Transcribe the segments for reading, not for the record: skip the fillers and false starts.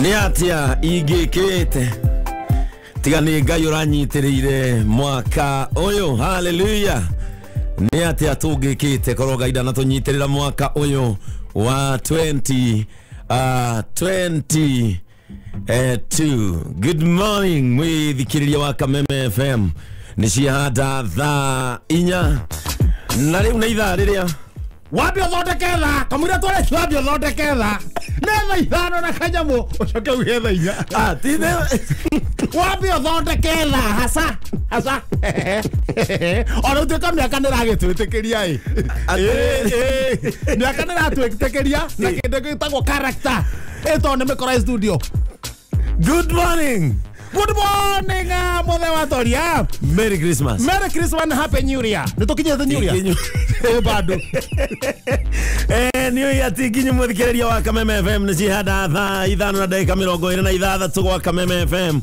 Nĩ atĩa ingĩkĩte tiga nĩ Ngai ũranyitĩrĩire mwaka ũyũ. Haleluya. Nĩ atĩa tũngĩkĩte korwo Ngai ndanatũnyitĩrĩra mwaka ũyũ wa 20 22. Good morning mwithikĩrĩria wa Kameme FM. Nĩ ciahanda thaa 4 na rĩu nĩ ithaa rĩrĩa wambe ũthondeke thaa kamũira tware wambe ũthondeke thaa nĩ thaa 5 na kanyamũ ũcoke uge thaa 4. Ah, ti wambe ũthondeke thaa hasa hasa ona ũtuĩka mĩaka nĩragĩtwĩtĩkĩria ĩ mĩaka nĩratwĩtĩkĩria na kĩndũ gĩtagwo character ĩtoo nĩ mĩkora studio. Good morning. Good morning, mothe wa Toria. Merry Christmas. Merry Christmas and Happy New Year. Nĩ tũkinyĩte New Year? Bado. Nĩ ũĩ atĩ nginyu mũthikĩrĩria wa Kameme FM nĩ cihanda thaa 5 na ndagĩka 26 gwa Kameme FM.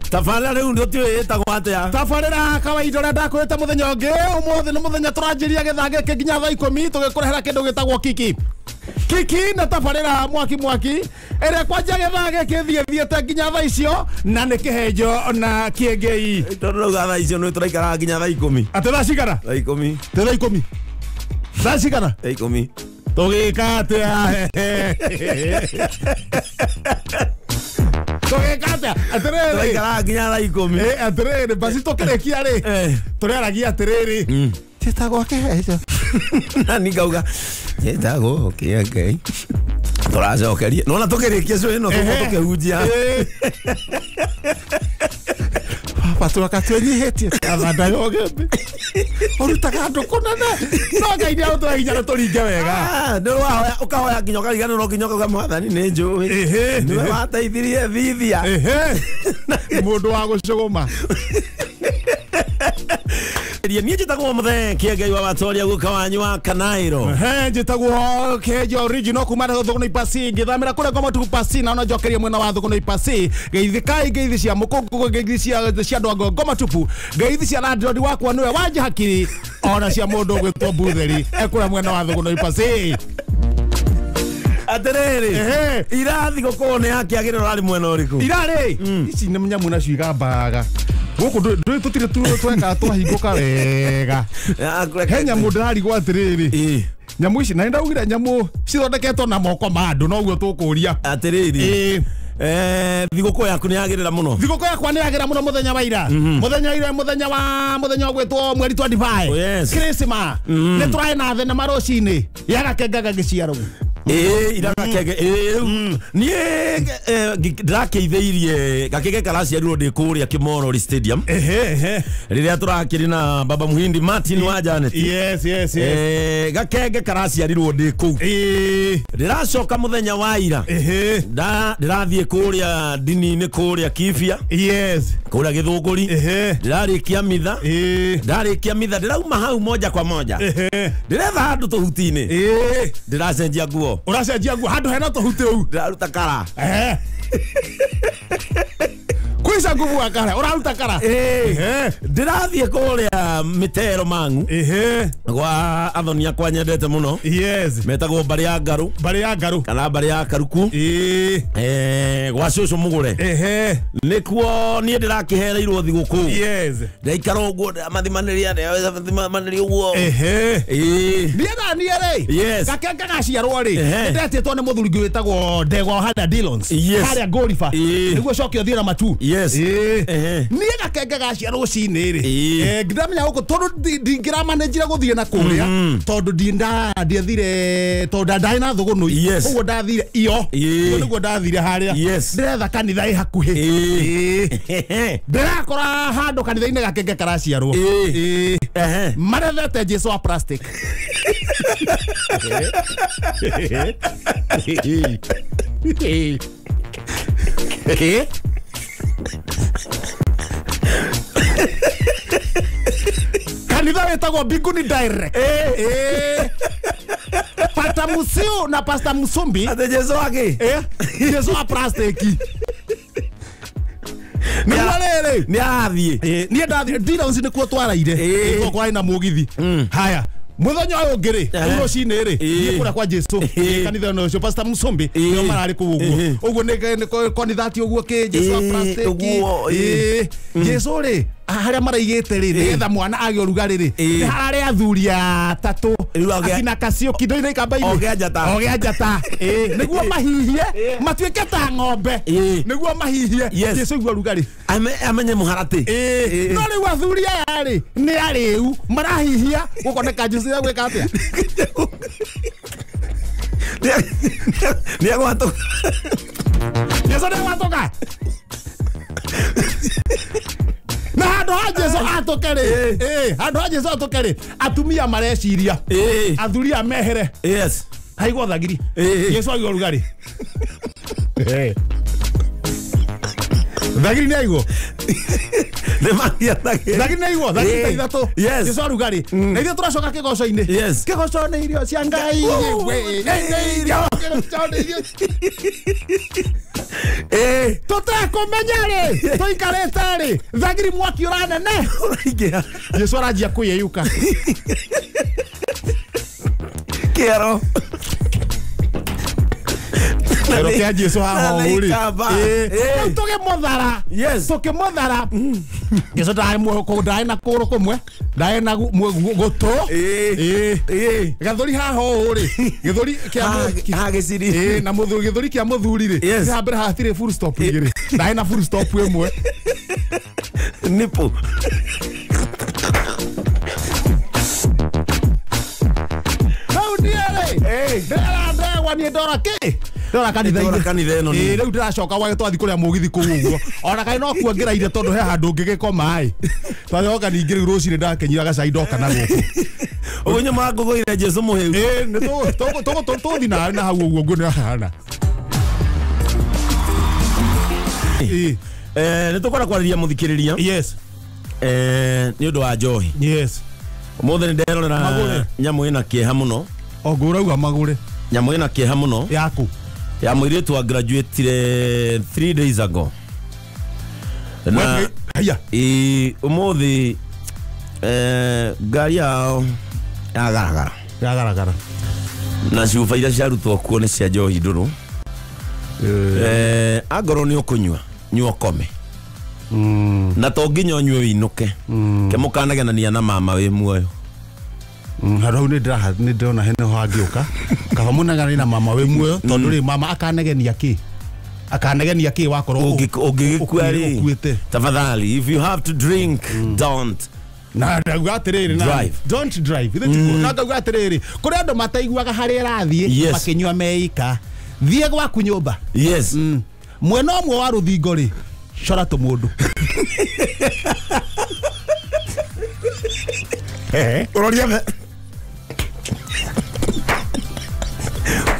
Tabarĩra rĩu ndũtiũĩ ĩtagwo atĩa? Tabarĩra kawaida ũrĩa ndakwĩrĩte mũthenya ũngĩ. Ũmũthĩ nĩ mũthenya tũranjĩria gĩthaa gĩkĩ nginya thaa 10 tũgĩkũrehera kĩndũ gĩtagwo kiki. Kiki na tabarĩra mwaki mwaki ĩrĩa kwanja gĩthaa gĩkĩ thiĩte nginya thaa icio na nĩ kĩhenjo na kĩengei. Tondũ rauga thaa icio nĩ tũraikaraga nginya thaa 10. Atĩ thaa cigana? Thaa 10. Tĩ thaa 10. Thaa cigana? Thaa 10. Tũgĩka atĩa? Tũgĩka atĩa? Atĩrĩrĩ. Tũraikaraga nginya thaa 10. Atĩrĩrĩ, basi tũkĩrĩkia rĩ, tũrĩaragia atĩrĩrĩ, tĩtagwo kĩhenjo. Na ningauga njĩtagwo kĩengei. Tũracokeria. Nĩwona tũkĩrĩkia cio ĩno tũgũkorwo tũkĩhunjia. Baba tũroka twĩnyihĩtie athanda yogembe. Ũrutaga andũ kũnene. No Ngai nĩagũtũhe hinya na tũringe wega. Nĩ wahoya ũkahoya nginya ũkariganĩrwo nginya ũkauga Mwathani nĩ njũĩ. Nĩwe wateithirie thithia. Mũndũ wa gũcũgũma. Niĩ njĩtagwo Mũthee Kĩengei wa Watoria guka wanyu wa Kanairo. Njĩtagwo Kĩhenjo original kuma Thũgũnĩ Ipasi ngĩthamĩra kũrĩa Ngoma Pasi na ona njokeria mwena wa Thũgũnĩ Ipasi. Geithikai ngeithi cia mũkũngũ ngeithi cia andũ a Ngoma Tupu ngeithi cia landlord wakwa nĩwe Wanja Hakiri ona cia mũndũ ũgwĩtwo Mbutheri ekũrĩa mwena wa Thũgũnĩ Ipasi. Atĩrĩrĩ, ira thigũkũ nĩ yakĩagĩrĩrwo rarĩ mwena ũrĩkũ? Irarĩ ici nĩ nyamũ nacio igambaga gũkũ ndũĩ tũtirĩ tweka twahingũka wega. He nyamũ ndĩrarigwo atĩrĩrĩ, nyamũ ici na nĩndaugire nyamũ cithondeketwo na moko ma andũ noguo tũkũria. Atĩrĩrĩ, thigũkũ yaku nĩ yagĩrĩra mũno? Thigũkũ yakwa nĩ yagĩrĩra mũno mũthenya wa ira. Mũthenya wa ira mũthenya wa mũthenya ũgwĩtwo mweri 25. Christmas. Nĩ tũraĩ na thenema rũcinĩ ya gakenge gagĩciarwo. Ira gakenge niĩ ndĩrakĩithĩirie gakenge karaciarirwo ndĩ kũrĩa Kĩmorori Stadium rĩrĩa tũrakĩrĩ na Baba Muhindi Martin wa Janet. Yes, yes, yes. Gakenge karaciarirwo ndĩ kũu. Ndĩracoka mũthenya wa ira ndĩrathiĩ kũrĩa ndini-inĩ kũrĩa Kibia. Yes. Kũrĩa Gĩthũngũri. Ndĩrarĩkia mitha. Ndarĩkia mitha ndĩrauma hau moja kwa moja. Ndĩretha handũ tũhuti-inĩ. Ndĩracenjia nguo. Ũracenjia nguo handũ hena tũhuti ũu? Ndĩraruta kara. Kwica nguvu wa kara, ũraruta kara. Ndĩrathiĩ kũrĩa mĩtero Mang'u gwa athoni akwa nyendete mũno. Yes. Metagwo mbarĩ ya Ngarũ. Mbarĩ ya Ngarũ. Kana mbarĩ ya Karuku. Gwa cũcũ Mũgũre. Nĩkuo niĩ ndĩrakĩhereirwo thigũkũ. Yes. Ndaikara ũguo ndĩramathimanĩria ndĩramathimanĩria ũguo. Niĩ na niĩ rĩ. Yes. Gakenge gaciarwo rĩ. Nĩndetĩtwo nĩ mũthuri ũngĩ wĩtagwo Ndegwa harĩa Dillons. Harĩa Ngũriba. Nĩguo coke ũthiĩ na Matu. Yes. Niĩ gakenge gaciarwo rũcinĩ rĩ. Ndamenya gũkũ tondũ ndingĩramanĩnjire gũthiĩ na kũrĩa tondũ ndiathire tondũ ndarĩ na thũgũnũi. Ũguo ndathire iyo. Ũguo nĩguo ndathire harĩa. Ndĩretha kanitha ĩ hakuhĩ. Ndĩrakora handũ kanitha-inĩ gakenge karaciarwo. Marethete Jesũ wa plastic. Kanitha wĩtagwo Mbinguni Direct. Pata Musiu na Pastor Musumbi. Ate Jesu wake? Jesu wa plastic. Nĩguo rĩrĩ. Nĩ arathiĩ. Niĩ ndathiĩ Dillons nĩkuo twaraire. Nĩkuo kwarĩ na mũgithi. Haya. Muthenya ũyũ ũngĩ rĩ, rũcinĩ rĩ, thiĩ kũrĩa kwa Jesu, kanitha ũcio Pastor Musombi, nĩo mararĩ kũu ũguo. Ũguo nĩ konithati ũguo kĩ Jesu wa plastic. Jesu rĩ, harĩa maraigĩte rĩ, nĩgetha mwana agĩe ũrugarĩ rĩ, nĩ hararĩ athuri atatũ akina Kacio kindo-inĩ ikamba-inĩ. Ogĩa njata. Nĩguo mahihie, matuĩke ta ng'ombe. Nĩguo mahihie. Jesu igua ũrugarĩ. Amenye mũharatĩ. No rĩu athuri aya rĩ, nĩ arĩu, marahihia, gũkoneka Jesu ya gwĩka atĩa? Nĩ agwatũka. Jesu nĩ agwatũka. Na handũ ha Jesu atũke rĩ, handũ ha Jesu atũke rĩ, atumia mareciria, athuri a mehere. Yes. Haigwo thagiri. Jesu agĩo ũrugarĩ. Thagiri nĩ aigwo. Nĩ magĩa thagiri. Thagiri nĩ aigwo, thagiri ta ithatũ. Jesu arugarĩ. Na ithuĩ tũracoka kĩgoco-inĩ. Kĩgoco nĩ irio cia Ngai. Nĩ irio. Kĩgoco nĩ irio. Tũtekũmenya rĩ, tũikarĩte rĩ, thagiri mwaki ũranene. Ũraingĩra. Jesu aranjia kwĩyeyũka. Kĩero. Kĩero kĩa Jesu haha ũũ rĩ. Rĩu tũkĩmũthara. Tũkĩmũthara. Jesu ndarĩ na kũgũrũ kũmwe, ndarĩ na gũtũ. Gathũri haha ũũ rĩ, gĩthũri kĩa gĩciri. Na gĩthũri kĩa mũthuri rĩ, haha mbere hatirĩ full stop igĩrĩ. Ndarĩ na full stop ĩmwe. Nipple. Hau niĩ rĩ, ndĩra ndegwa niĩ ndora kĩ? Ndora kanitha-inĩ. Kanitha ĩno nĩ. Rĩu ndĩracoka gwake twathiĩ kũrĩa mũgithi kũu ũguo. Ona kaĩ no kuo ngĩraire tondũ he handũ ũngĩgĩkoma ĩ. Twacoka ningĩ rĩu rũcinĩ ndakenyira gacai ndoka na gũkũ. Ũguo nyuma ngũgũire Jesu mũhĩu. Nĩ tũgũthiĩ nawe na hau ũguo nguo nĩ hahana. Nĩ tũkwenda kwarĩria mũthikĩrĩria. Yes. Nĩ ũndũ wa njohi. Yes. Ũmũthĩ nĩ nderorera nyamũ ĩna kĩeha mũno. O ngũrauga magũre. Nyamũ ĩna kĩeha mũno. Yaku. Ya mũirĩtu wa graduate 3 days ago. Na haya. Ũmũthĩ ngari yao yagaragara. Yagaragara. Na cuba iria ciarutwo kuo nĩ cia njohi ndũrũ. Angorwo nĩ ũkũnyua, nyua ũkome. Na to nginya ũnyue ũinũke. Ke mũkanagenania na mama wĩ muoyo. Hau nĩ ndĩrona hena hangĩũka. Kaba mũneganie na mama wĩ muoyo tondũ rĩ mama akanegenia kĩ? Akanegenia kĩ wakorwo ũngĩgĩkua rĩ? Tafadhali, if you have to drink, don't. Na ndauga atĩrĩrĩ na don't drive. Na ndauga atĩrĩrĩ, kũrĩ andũ mataiguaga harĩa ĩrathiĩ makĩnyua meika. Thiĩ gwaku nyũmba. Yes. Mwena ũmwe wa rũthingo rĩ, cora tũmũndũ.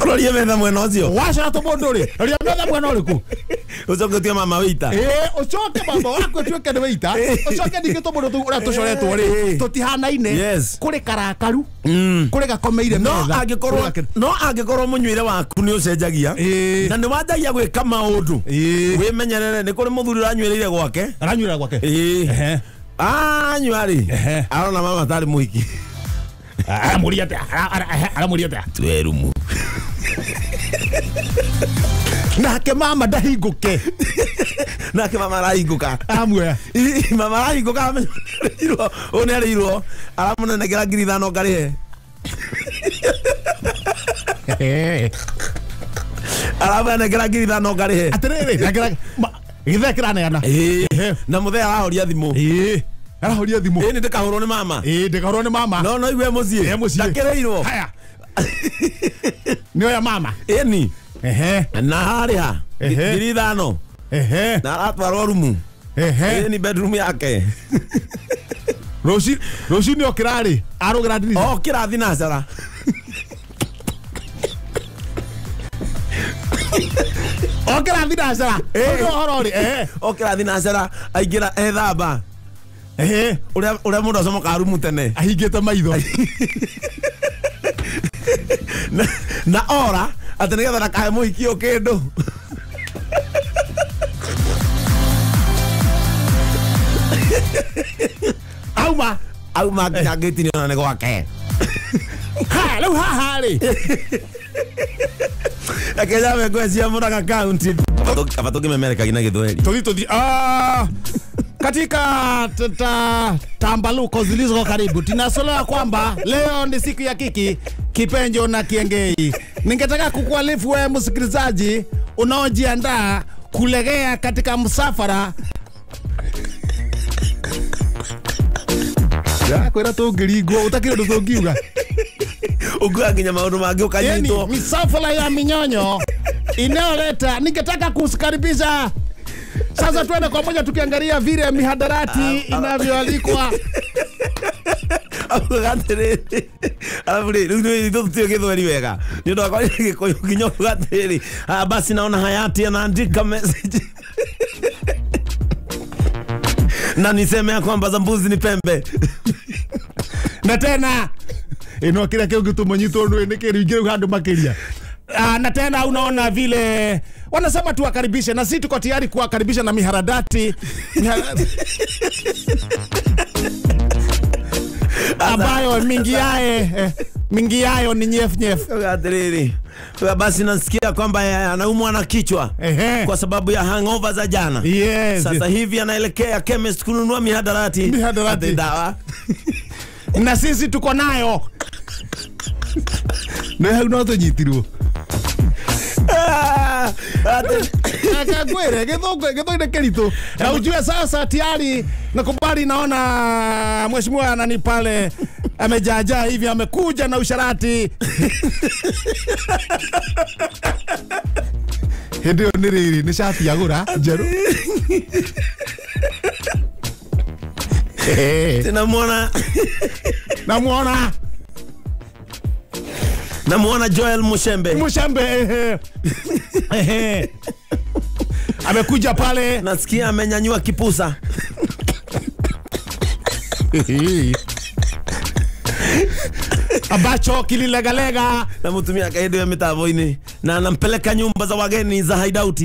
Ũrorie metha mwena ũcio. Wacora tũmũndũ rĩ, roria metha mwena ũrĩkũ? Ũcoke ũtue mama wĩita. Ũcoke mama waku ũtuĩke nĩ wĩita. Ũcoke ningĩ tũmũndũ tũu ũrĩa tũcoretwo rĩ, tũtihanaine. Kũrĩ karakaru, kũrĩ gakomeire metha. No angĩkorwo mũnyuĩre waku nĩ ũcenjagia, na nĩ wanjagia gwĩka maũndũ, wĩmenyerere. Nĩ kũrĩ mũthuri ũranyuĩrĩire gwake. Aranyuĩra gwake? Anyua rĩ, arona mama tarĩ mũhiki. Aramũria atĩa? Aramũria atĩa? Twerumu. Nake mama ndahingũke. Nake mama arahingũka. Amuoya. Mama arahingũka amenya ũyũ nĩ arĩirwo, aramũnenegera 5,000 ngarĩhe. Aramũnengera 5,000 ngarĩhe. Atĩrĩrĩ, gĩthee kĩraneana. Na mũthee arahoria thimũ. Arahoria thimũ. Nĩ ndĩkahũrwo nĩ mama. Ndĩkahũrwo nĩ mama. No igue mũciĩ. Ndakĩrĩirwo. Haya. Nĩ oya mama. Ĩni. Na harĩha 5,000. Na aratwarwo rumu. Ĩni bedroom yake. Rũcinĩ okĩra rĩ, arũgĩra ndirica. Okĩra thinacara. Okĩra thinacara. Ũndũ ũhoro rĩ, Okĩra thinacara, aingĩra ethamba. Ũrĩa mũndũ acomokaga rumu tene. Ahingĩte maitho. Na ora atĩ nĩgetha ndakahe mũhiki ũyũ kĩndũ. Auma nginya ngĩti-inĩ ona nĩ gwake. Rĩu haha rĩ Akenya ngwe cia Murang'a County aba tũngĩmemerekagia na Gĩthweri. Tuthi katika tambaluko zilizo karibu tunasolewa kwamba leo ni siku ya kiki kipenjo na kiengei. Ningetaka kukualifu wewe msikilizaji unaojiandaa kulegea katika msafara ya kwira tũngĩringwo ũtakĩrĩ ũndũ tũngiuga Ũkuaga nginya maũndũ mangĩ ũkanyitwo. Misafara ya minyonyo inayoleta. Ningetaka kusikaribisha sasa, tuende kwa moja tukiangalia vile mihadarati inavyoalikwa. Augaga atĩrĩrĩ, alafu rĩ, rĩu nĩ tũtio Gĩthweri wega nĩ ũndũ wa kwaria Gĩkũyũ nginya uga atĩrĩrĩ, basi naona hayati anaandika message na niseme ya kwamba za mbuzi ni pembe. Na tena ino kila kiu gĩtũmũnyitwo nĩ kĩringĩ rĩu handũ makĩria. Na tena unaona vile wanasema tuwakaribishe, na sisi tuko tayari kuwakaribisha na miharadati ambayo mingi yayo ni nyef nyef. Atĩrĩrĩ, basi nasikia kwamba anaumwa na kichwa kwa sababu ya hangover za jana. Yes. Sasa hivi anaelekea chemist kununua mihadarati. Mihadarati dawa. Na sisi tuko nayo. Na hau no tũnyitirwo. Akakwere gĩthũngũ nĩ kĩritũ. Na ujue sasa tayari nakubali, naona mheshimiwa nani pale amejaja hivi, amekuja na usharati. Hĩndĩ ĩyo nĩ rĩrĩ nĩ shati agũra njerũ. Namuona namuona namuona Joel Mushembe. Mushembe amekuja pale, nasikia amenyanyua kipusa. Ambacho kililegalega na mutumia kaedo ya mitambo-inĩ na anampeleka nyumba za wageni za hideout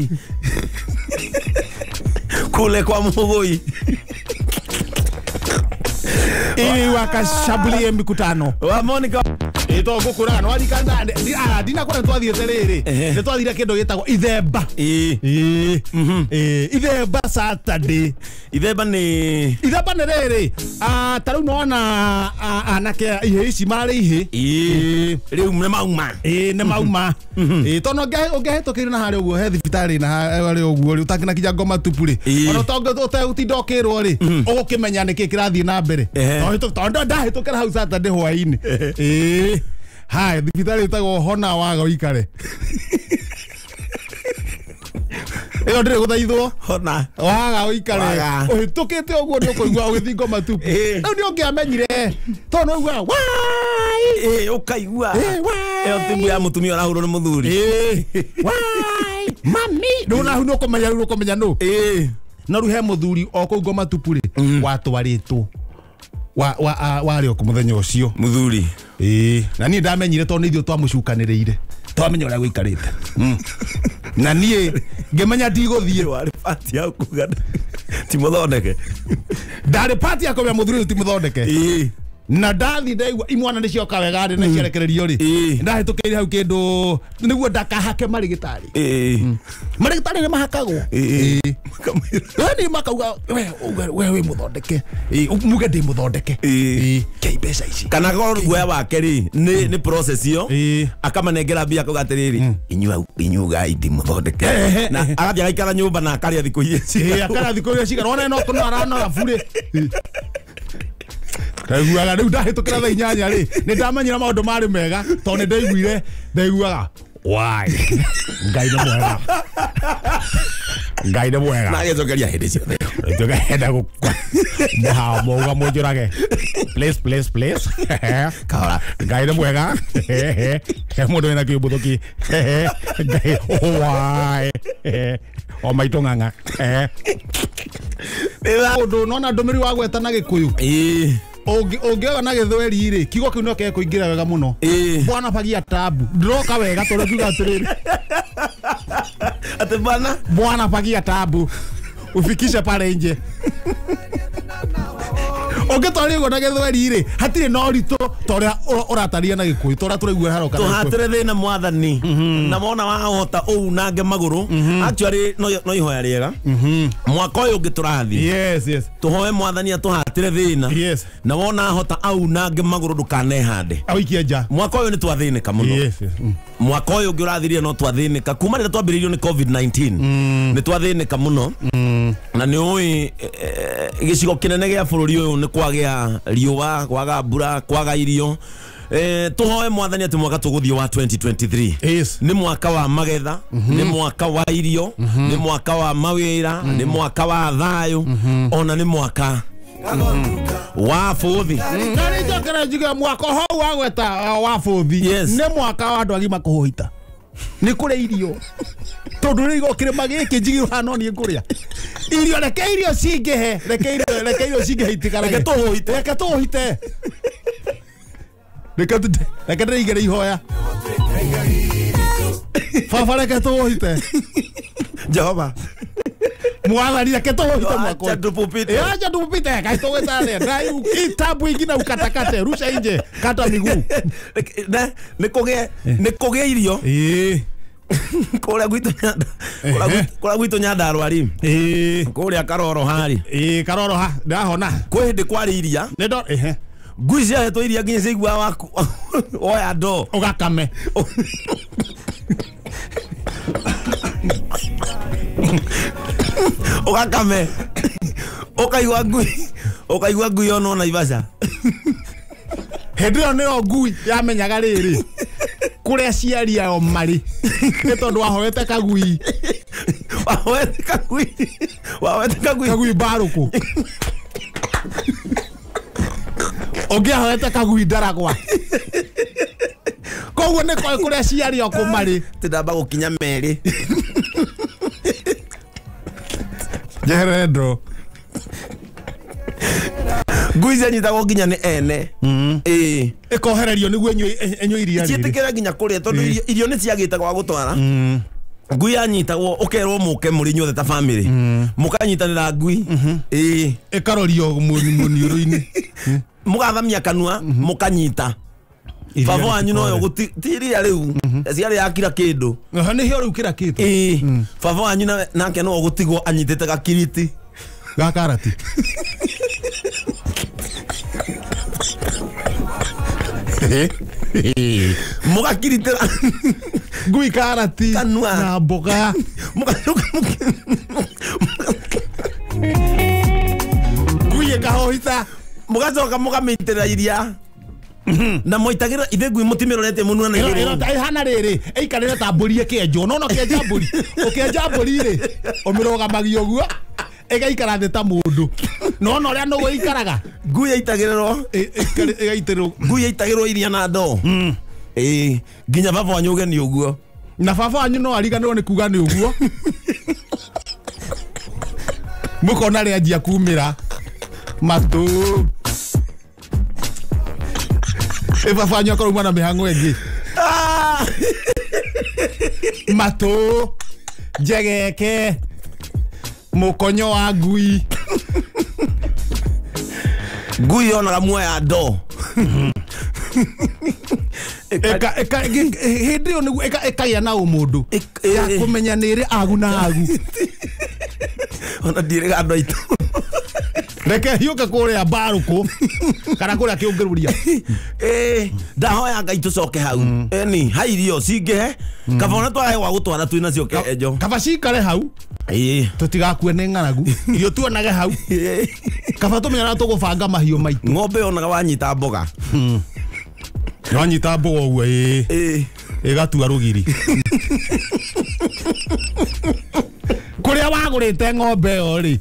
kule kwa Mugoi ili wakashambulie mikutano wa Monica. Ito gukura no arikana ndina kora twathiete riri ni twathire kindu gitagwo ithemba. Ithemba Saturday. Ithemba ni ithemba ni riri ta riu nona anake ihe ici marĩ ihe riu nĩ mauma. Nĩ mauma. Tono ũngĩhĩtũkĩire na harĩa ũguo he thibitarĩ na harĩa ũguo rĩ ũtakĩnakinya ngoma tupu rĩ ona ũtegũtinda ũkĩrwo rĩ ũgũkĩmenya nĩkĩ kĩrathiĩ na mbere tondũ ndahĩtũkĩra hau Saturday hwaĩ-inĩ. Hai, thibitarĩ ĩtagwo Hona waga ũikare. Ĩyo ndĩrĩ gũthaithwo. Hona waga ũikare. Ũhĩtũkĩte ũguo nĩ ũkũigua ũgĩthiĩ ngoma tupu. Rĩu nĩ ũngĩamenyire tondũ nĩ ũiguaga wai. Ũkaigua ĩyo timu ya mũtumia ũrahũrwo nĩ mũthuri. Wai mami. Rĩu nahu nĩ ũkũmenya rĩu ũkũmenya nũ. Na rĩu he mũthuri o kũu ngoma tupu rĩ watwarĩtwo warĩ o mũthenya ũcio mũthuri. Na niĩ ndamenyire tondũ nĩ ithuĩ twamũcukanĩrĩire twamenya ũrĩa gũikarĩte. Na niĩ ngĩmenya ndigũthiĩ. Warĩ pati ya kuga ti mũthondeke. Ndarĩ pati ya kũmenya mũthuri ũyũ ti mũthondeke. Na ndathi ndaigua imwana nĩ cioka wega rĩ na ciarekererio rĩ ndahĩtũkĩire hau kĩndũ nĩguo ndakahake marĩgĩtarĩ. Marĩgĩtarĩ nĩ mahakagwo. Nĩ makauga we wĩ mũthondeke, muge ndĩ mũthondeke, kei mbeca ici. Kana korwo guoya wake rĩ nĩ process ĩyo akamanengera mbia akauga atĩrĩrĩ inyuĩ gai ndi mũthondeke, na agathiĩ agaikara nyũmba na akarĩa thikũ iria cigana. Akarĩa thikũ iria cigana ona no kũnora aranora burĩ. Ndaiguaga rĩu ndahĩtũkĩra thaa inyanya rĩ nĩ ndamenyire maũndũ marĩ mega tondũ nĩ ndaiguire ndaiguaga why Ngai nĩ mwega. Ngai nĩ mwega. Na agĩcokeria hĩndĩ ciothe. Tũkenda gũkua mũhamo mũnjũrage. Please please please. Kahora. Ngai nĩ mwega. He mũndũ wĩna kĩũmbũthũki. Ngai why o maitũ ng'ang'a. Ũndũ nona ndũmĩrĩri wa gweta na Gĩkũyũ. Ũngĩoga na Gĩthweri rĩ kiugo kĩu no kĩkũingĩra wega mũno. Bwana fagia tabu ndĩroka wega tondũ kiuga atĩrĩrĩ atĩ bwana bwana fagia tabu ufikishe pale nje. Ũngĩtwaria ũguo na gĩthweri rĩ, hatirĩ na ũritũ ta ũrĩa ũrataria na gĩkũyũ, ta ũrĩa tũraigua haroka na Gĩkũyũ. Tũhatĩre thĩna mwathani na mona wahota ũunange magũrũ. Actually no ihoya rĩega mwaka ũyũ ũngĩ tũrathiĩ. Yes, yes. Tũhoe mwathani atũhatĩre thĩna. Yes. Na wona ahota aunange magũrũ ndũkanehande. Awĩikie nja. Mwaka ũyũ nĩ twathĩnĩka mũno. Yes, yes. Mwaka ũyũ ũngĩ ũrathirie no twathĩnĩka kuma rĩrĩa twambĩrĩirio nĩ COVID-19, nĩ twathĩnĩka mũno. Na nĩ ũĩ gĩcigo kĩnene gĩa bũrũri ũyũ nĩ kwagĩa riũa, kwaga mbura, kwaga irio. Tũhoe mwathani atĩ mwaka tũgũthiĩ wa 2023 Yes. nĩ mwaka wa magetha, nĩ mwaka wa irio, nĩ mwaka wa mawĩra, nĩ mwaka wa thayũ, ona nĩ mwaka wa bũthi. Na nĩ njokere njuge mwaka hau wa gweta wa bũthi Yes. nĩ mwaka wa andũ agima kũhũita, nĩ kũrĩa irio, tondũ rĩu kĩrĩma gĩkĩ njigirwo haha no niĩ ngũrĩa irio. Reke irio cingĩhe, reke irio cingĩhe itigarage. Reke tũhũite. Reke tũhũite, reke ndĩigĩre ihoya baba, reke tũhũite. Jehova. Mwathani, reke tũhũite mwaka Acha ũyũ. tupupite. Acha tupite kaitowetale na itabu ingine ukatakate, rusha nje, kata miguu. Nĩ kũgĩe irio Ĩĩ. kũrĩa gwitũ kũrĩa gwitũ Nyandarũa rĩ, kũrĩa Karoro harĩ. Ĩĩ, Karoro ha ndahona. Kwĩ hĩndĩ kwarĩ iria. Nĩ ndo ehe. Ngui ciahetwo iria nginya ciaiguaga waku woya ndoo ũgakame. Ũgakame, ũkaigua ngui onwo Naivasha. Hĩndĩ ĩyo nĩyo ngui yamenyaga rĩrĩ kũrĩa aciari ao marĩ, nĩ tondũ wahoete kagui. Wahoete kagui, wahoete kagui. Kagui mbarũkũ, ũngĩahoete kagui ndaragwa, koguo nĩ koĩ kũrĩa aciari ao kũ marĩ. Tindamba gũkinya merĩ. Njeherere ndoo. Ngui cianyitagwo nginya nĩ ene, ĩĩ. Ĩkohererio nĩguo ĩnyue iria rĩrĩ. Ciĩtĩkĩra nginya kũrĩa tondũ irio nĩ ciagĩte gwa gũtwara. Ngui yanyitagwo ũkerwo mũke mũrĩ inyuothe ta family, mũkanyitanĩra ngui, ĩĩ. Ĩkarorio mũniũrũ-inĩ. Mũgathamia kanua mũkanyita baba wanyu noyo gũti ti iria rĩu ciarĩ yakira kĩndũ. Nĩhio rĩu kĩra kĩndũ. Ĩĩ, baba wanyu nake no gũtigwo anyitĩte gakiriti ga karati. Mũgakiritĩra ngui karati kanua. Na mboga. Mũgacoka Ngui ĩkahohita. Mũgacoka mũkamĩitĩrĩra iria na mwaitagĩrĩra ithe ngui mũtimĩrorete mũnua na igũrũ. Ĩhana rĩrĩ ĩikarĩre ta mbũri ĩkĩenjwo, nona ũkĩenja mbũri, ũkĩenja mbũri rĩ, ũmĩrũgamagia ũguo ĩgaikara thĩ ta mũndũ, nona ũrĩa nũgũ ĩikaraga. Ngui yaitagĩrĩrwo Ĩgaitĩrwo. Ngui yaitagĩrwo iria na ndoo, ĩĩ, nginya baba wanyu ũgeni ũguo. Na baba wanyu no ariganĩrwo nĩ kuga nĩ ũguo mũkona rĩanjia kumĩra matũ, ĩ baba wanyu akorwo uma na mĩhang'o ĩngĩ. Ah! Matũ, njegeke, mũkonyo wa ngui. Ngui yonaga muoya ndoo. Hĩndĩ ĩyo nĩguo ĩkagĩa na ũmũndũ ya kũmenya nĩ ĩrĩ agu na agu. Ona ndirĩga andũ aitũ. Reke hiũke kũrĩa mbarũkũ kana kũrĩa kĩũngĩrũria. Ĩĩ, ndahoya Ngai tũcoke hau ĩni ha irio cingĩhe, kaba ona twage gwa gũtwara twĩ nacio enjo. Kaba cikare hau. Ĩĩ. Tũtigakue nĩ ng'aragu, irio tuonage hau, kaba tũmenye ũrĩa tũgũbanga mahiũ maitũ. Ng'ombe yonaga wanyita mboga. Wanyita mboga ũguo, ĩĩ. Ĩĩ. Ĩgatua rũgiri kũrĩa wagũrĩte ng'ombe ĩyo rĩ,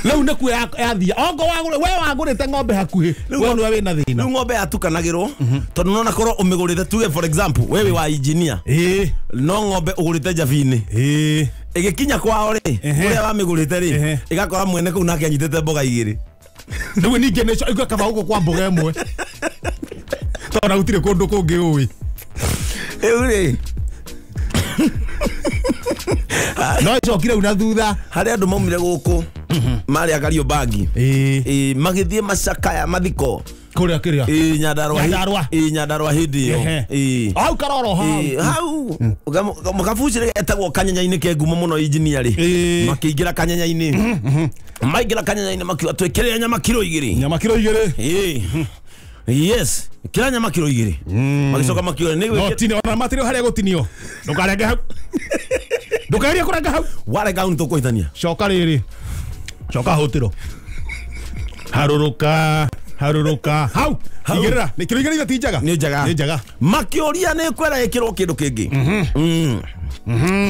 rĩu nĩkuo yathia ongo we wagũrĩte ng'ombe hakuhĩ, we nĩwe wĩna thĩna. Rĩu ng'ombe yatukanagĩrwo tondũ nona korwo ũmĩgũrĩte, tuge for example we wĩ wa engineer, no ng'ombe ũgũrĩte Njabini, ĩgĩkinya kwao rĩ, kũrĩa wamĩgũrĩte rĩ, ĩgakora mwene kũu nake anyitĩte mboga igĩrĩ. Rĩu ningĩ nĩcio igua kaba gũkũ kwa mboga ĩmwe, tondũ na gũtirĩ kũndũ kũngĩ ũĩ. Rĩu rĩ, no ĩcokire rĩu na thutha. Harĩ andũ maumire gũkũ marĩ a Kariobangi magĩthiĩ macakaya mathiko kũrĩa kĩrĩa Nyandarua Nyandarua hĩndĩ ĩyo hau Karoro hau mũkabucĩrĩ getagwo kanyenya-inĩ ke ngumo mũno injinia rĩ makĩingĩra kanyenya-inĩ maingĩra kanyenya-inĩ makiuga twĩkĩrĩre nyama kiro 2 nyama kiro 2 yes kira nyama kiro 2 magicoka makiuga nĩ no tinio ona matirĩ harĩa gũtinio ndũkarenge hau ndũkagerie kũrenga hau warenga hau nĩtũkũhĩtania coka rĩrĩ coka hũtĩro harũrũka harũrũka hau igĩrĩra nĩ kiro 2 ti njega nĩ njega nĩ njega makĩũria nĩ kwera ĩkĩrwo kĩndũ kĩngĩ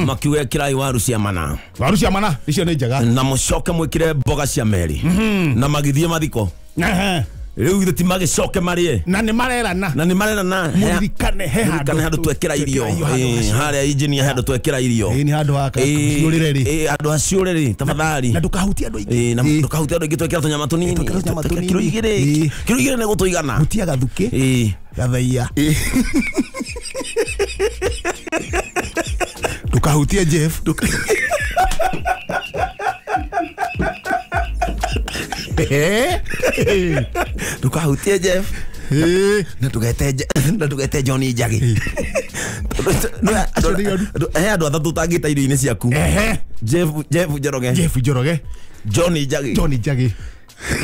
makiuga ĩkĩrai waru cia mana waru cia mana icio nĩ njega na mũcoke mwĩkĩre mboga cia meri na magĩthiĩ mathiko rĩu ithe ti magĩcoke marĩe na nĩ marerana mũririkane he handũ twekĩra irio harĩa injinia he handũ twekĩra irio nĩ handũ ha ciũrĩre rĩ handũ ha ciũrĩre rĩ tafadhali na ndũkahutie andũ aingĩ na ndũkahutie andũ aingĩ twekĩra tũnyama tũnini kiro 2 kiro 2 nĩ gũtũigana hutia gathukĩ gathaiya ndũkahutie Jeff ndukahutie Jeff na ndugete Johnny Njagi he andũ atatũ ũtangĩta irio-inĩ ciaku Jeff Njoroge Jeff Njoroge Johnny Njagi Johnny Njagi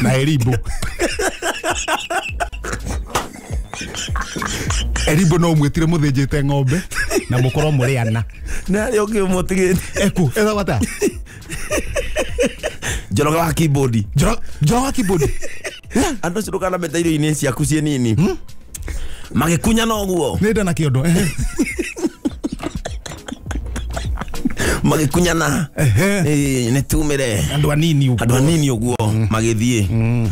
na Erimbo Erimbo no mwĩtire mũthĩnjĩte ng'ombe na mũkorwo mũrĩ ana na harĩa ũngĩ ũmũtigĩte eku ethagwo atĩa Njoroge wa keyboard Njoroge wa keyboard andũ acio ndũkanamete irio-inĩ ciaku ciĩ nini magĩkunyana ũguo nĩ nda na kĩondo magĩkunyana nĩ tumĩre andũ anini ũguo andũ anini ũguo magĩthiĩ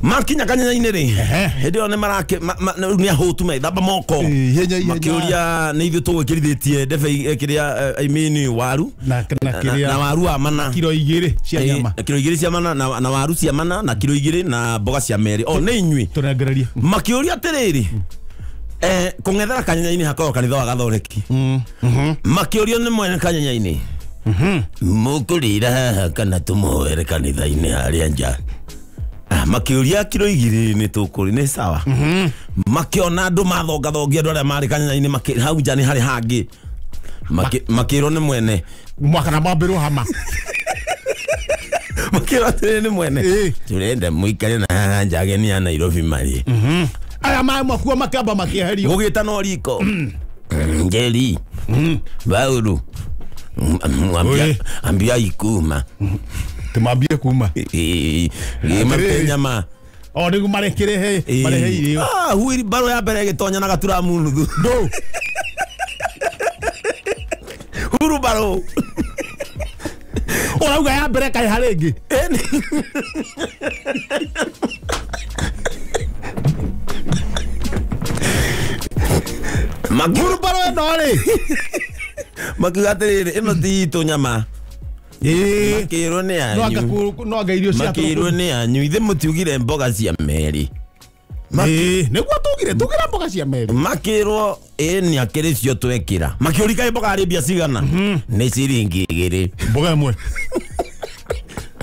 makinya kanyenya-inĩ rĩ hĩndĩ ĩyo nĩ marake nĩ ahũtu methamba moko makĩũria nĩ ithuĩ tũgwĩkĩrithĩtie ndebe kĩrĩa I mean waru na waru wa mana kiro 2 cia nyama kiro 2 cia mana na waru cia mana na kiro 2 na mboga cia merĩ o nĩ inyuĩ tũnengererie makĩũria atĩrĩrĩ kũng'ethera kanyenya-inĩ hakoragwo kanitha wa Gathoreki makĩũrio nĩ mwene kanyenya-inĩ mũkũrĩra haha kana tũmũhoere kanitha-inĩ harĩa nja makiuria kiro 2 nĩ tũkũrĩ nĩ sawa makiona andũ mathongathongia andũ arĩa marĩ kanyenya-inĩ hau nja nĩ harĩ hangĩ makĩrwo nĩ mwene mwaka na mambĩrwo hama makĩrwo atĩrĩ nĩ mwene tũrenda mũikare na haha nja ageni a Nairobi marĩ aya maĩ makuo makĩamba makĩeherio gũgĩtanwo riko Njeri Bauru ambia ikuma tumambie kuma mate nyama o nĩguo marekĩrehe marehe irio huiribaro ya mbere ĩgĩtonya na gaturamu nuthu ndũ hurubaro ũrauga ya mbere kaĩ harĩ ĩngĩ hurubaro ĩno rĩ makiuga atĩrĩrĩ ĩno ti itũ nyama makĩrwo nĩ anyu no anga irio cia makĩrwo nĩ anyu ithe mũtiugire mboga cia meri nĩguo tugire tugire mboga cia meri makĩrwo ĩ nĩ akĩrĩ cio twekĩra makĩũria kaĩ mboga arĩ mbia cigana nĩ ciringi 2 mboga ĩmwe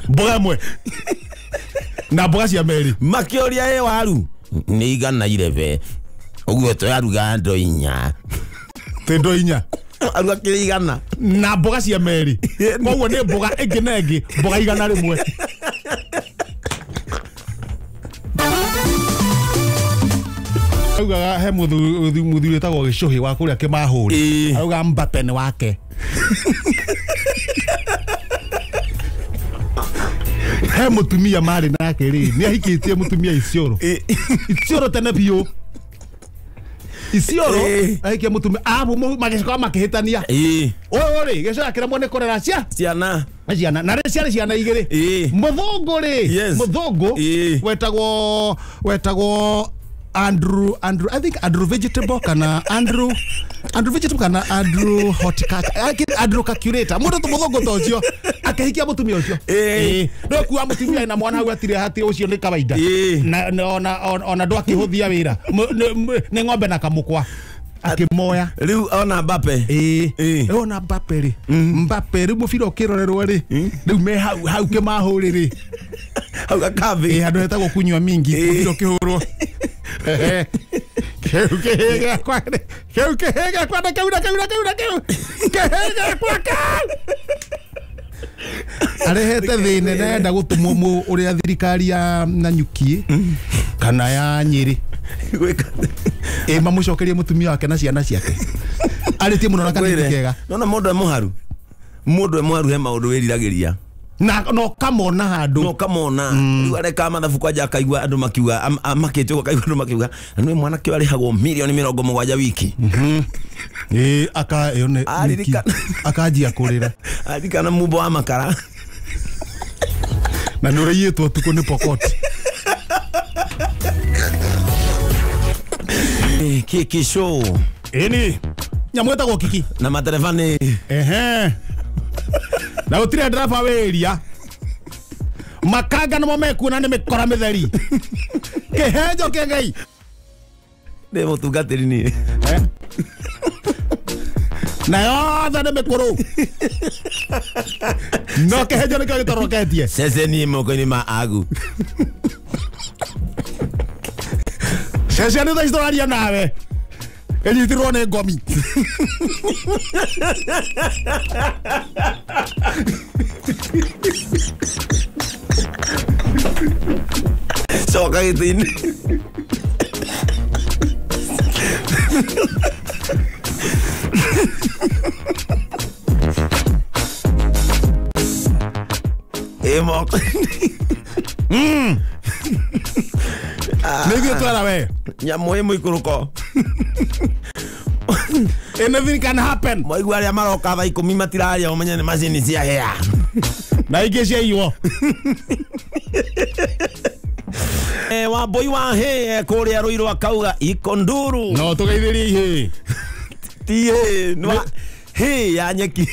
mboga ĩmwe na mboga cia meri makĩũria ĩ waru nĩ 111 ũguo tũraruga ndo 4 tĩ ndo 4 aruga kĩrĩ 100 na mboga cia meri koguo nĩ mboga ĩngĩ na ĩngĩ mboga 101 augaga he mũthuri wĩtagwo Gĩcũhĩ wa kũrĩa Kĩmahũri arauga Mbappe nĩ wake he mũtumia marĩ nake rĩ nĩ ahikĩtie mũtumia Isiolo Isiolo tene biũ Isiolo ahikia mũtumia magĩcoka makĩhĩtania ũyũ rĩ gĩcoka kĩremwo nĩ kũrera ciana ciana na rĩ ciarĩ ciana 2 mũthũngũ rĩ mũthũngũ wetagwo Andrew I think Andrew vegetable kana Andrew vegetable kana Andrew horticulture Andrew calculator mũndũ mũthũngũ ta ũcio akĩhikia mũtumia ũcio no kuwa mũtumia na mwana hau atirĩ hatirĩ ũcio nĩ kawaida na ona ndwakĩhũthia wĩra nĩ ng'ombe na kamũkwa Akĩmoya. Rĩu ona Mbappe. Ĩĩ. Rĩu ona Mbappe rĩ. Mbappe rĩu mũbira ũkĩrorerwo rĩ. Rĩu me hau hau kĩmahũrĩ rĩ. Hau gakambĩ. Ĩĩ handũ hetagwo kunywa mingi mũbira ũkĩhũrwo. Kĩu kĩhĩ gĩakwa rĩ. Kĩu kĩhĩ gĩakwa na kĩu na kĩu na kĩu na kĩu. Kĩhĩ gĩakwa kĩu. Arehete thĩna na enda gũtũmwo ũrĩa thirikari ya Nanyuki kana ya Nyĩrĩ ĩ mamũcokerie mũtumia wake na ciana ciake arĩtie mũno na kanini kega. Nona mũndũ e mũharu, mũndũ e mũharu he maũndũ wĩriragĩria na no kamona handũ no kamona rĩu areka mathabu kwanja akaigua andũ makiuga amakĩte ũguo akaigua andũ makiuga na nĩ mwanake ũyũ arĩhagwo milioni 70 wiki. Ĩ aka ĩyo nĩ akanjia kũrĩra aririkana mumbo wa makara na nĩ ũraiyĩtwo ũtukũ nĩ Pokot. Kiki show. Ĩni nyamũ ĩtagwo Kiki na matereba nĩ ehe na gũtirĩ ndereba wĩria makanga nĩmo mekuona nĩ mĩkora mĩtheri kĩhenjo kĩa Ngai nĩ mũtungatĩri niĩ na yothe nĩ mĩkũrũ no kĩhenjo nĩkĩo gĩtoroketie ceceni moko-inĩ ma agu ceceni thaa ici tũraria nawe ĩnyitirwo nĩ ngomi. Coka gĩtĩ-inĩ. Ĩ moko-inĩ. Nĩ ithuĩ twara we nyamũ ĩ mũikũrũko. Anything can happen. Mwaigua arĩa maroka thaa 10 matiraria ũmenye nĩ macini cia hĩa na ingĩ ciaiywo. Wambui wa hĩ kũrĩa Ruiru akauga ikonduru no tũgeithĩrie ihĩ ti hĩ nĩ hĩ ya nyeki.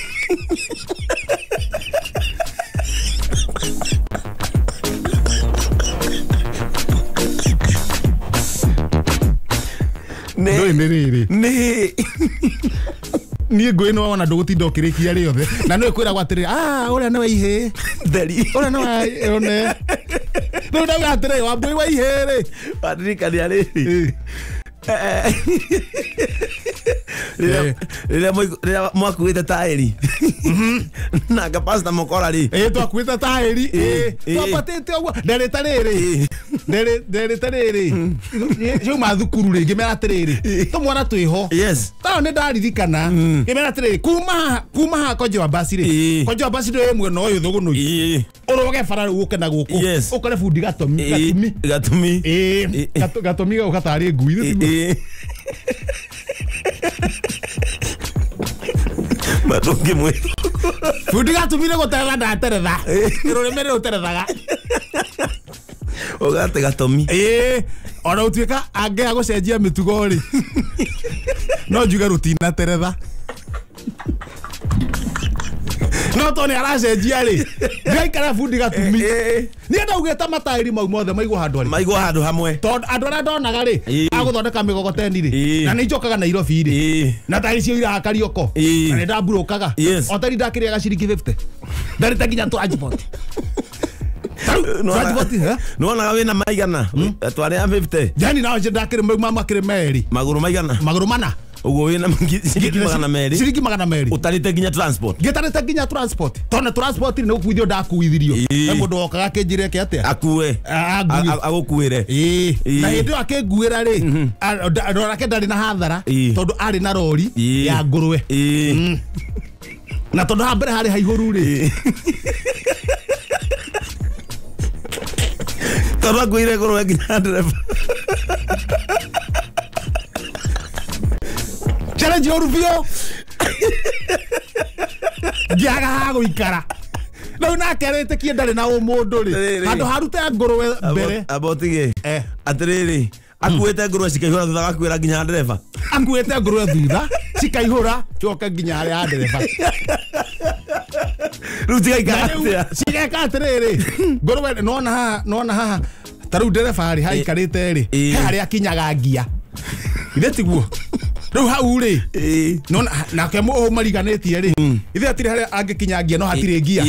Ndũĩ nĩ rĩrĩ nĩ niĩ ngũĩ nĩwona ndũgũtinda ũkĩrĩkia rĩothe na nĩwe kwĩragwo atĩrĩrĩ ũrĩa nĩwe ihĩ theri ũrĩa nĩwe one rĩu ndauga atĩrĩrĩ Wambui wa ihĩ rĩ wandirikania rĩrĩ rĩrĩa mwakuĩte taĩri na ngapasta mũkora rĩ ĩ twakuĩte taĩri ĩ twambatĩte ũguo nderĩte rĩrĩ nderĩte rĩrĩ ciauma thukuru rĩ ngĩmera atĩrĩrĩ tũmwana twĩho yes tao nĩ ndaririkana ngĩmera atĩrĩrĩ kuma haha Konjo wa basi rĩ Konjo wa basi ndĩ mwena ũyũ Thũgũnũi ũrũge bara rĩu ũke na gũkũ ũkore bundi Gatũmi Gatũmi ĩ Gatũmi gauka tarĩ ngui ĩ matũngĩ mwĩ bundi Gatũmi nĩ gũteretha ndateretha rũrĩmĩ rũterethaga ũgate Gatũmi ĩ ona gũtuĩka angĩaga gũcenjia mĩtugo rĩ no njuge rũtinateretha no to nĩ aracenjia rĩ ngaikara bundi Gatũmi niĩ ndaugĩte mataĩri mau mothe maigwo handũ harĩ maigwo handũ hamwe tondũ andũ arĩa ndonaga rĩ agũthondeka mĩgogoteni rĩ na nĩ njokaga Nairobi rĩ na taĩri cio iraha Karioko na nĩ ndamburũkaga o tari ndakĩrĩaga ciringi 50 ndarĩte nginya transport nĩwonaga wĩna maigana twarĩa 50 yani nao ndakĩrĩ makĩrĩ merĩ magũrũ maigana magũrũ mana ũguo wĩna ciringi 200 ciringi 200 ũtarĩte nginya transport ngĩtarĩte nginya transport tondũ transport nĩ gũkuithio ndakuithirio he mũndũ wokaga akĩnjĩra eke atĩa akue agũkuĩre na hĩndĩ ĩyo akĩnguĩra rĩ ndorake ndarĩ na hathara tondũ arĩ na rori ya ngũrwe na tondũ haha mbere harĩ haihũru rĩ tondũ akuĩire ngũrwe nginya ndereba challenge ũru biũ ngĩaga ha gũikara rĩu nake arĩtĩkie ndarĩ na ũmũndũ rĩ handũ harute ngũrwe mbere amba ũtige atĩrĩrĩ akuĩte ngũrwe cikaihũra thutha agakuĩra nginya ndereba akuĩte ngũrwe thutha cikaihũra coke nginya harĩa ha ndereba rĩu cigaikara atĩa cigeka atĩrĩrĩ ngũrwe nona haha ta rĩu ndereba rĩ haikarĩte rĩ he harĩa akinyaga ngia ithe tiguo Rĩu hau rĩ no nake mariganĩtie rĩ ithe hatirĩ harĩa angĩkinya ngia no hatirĩ ngia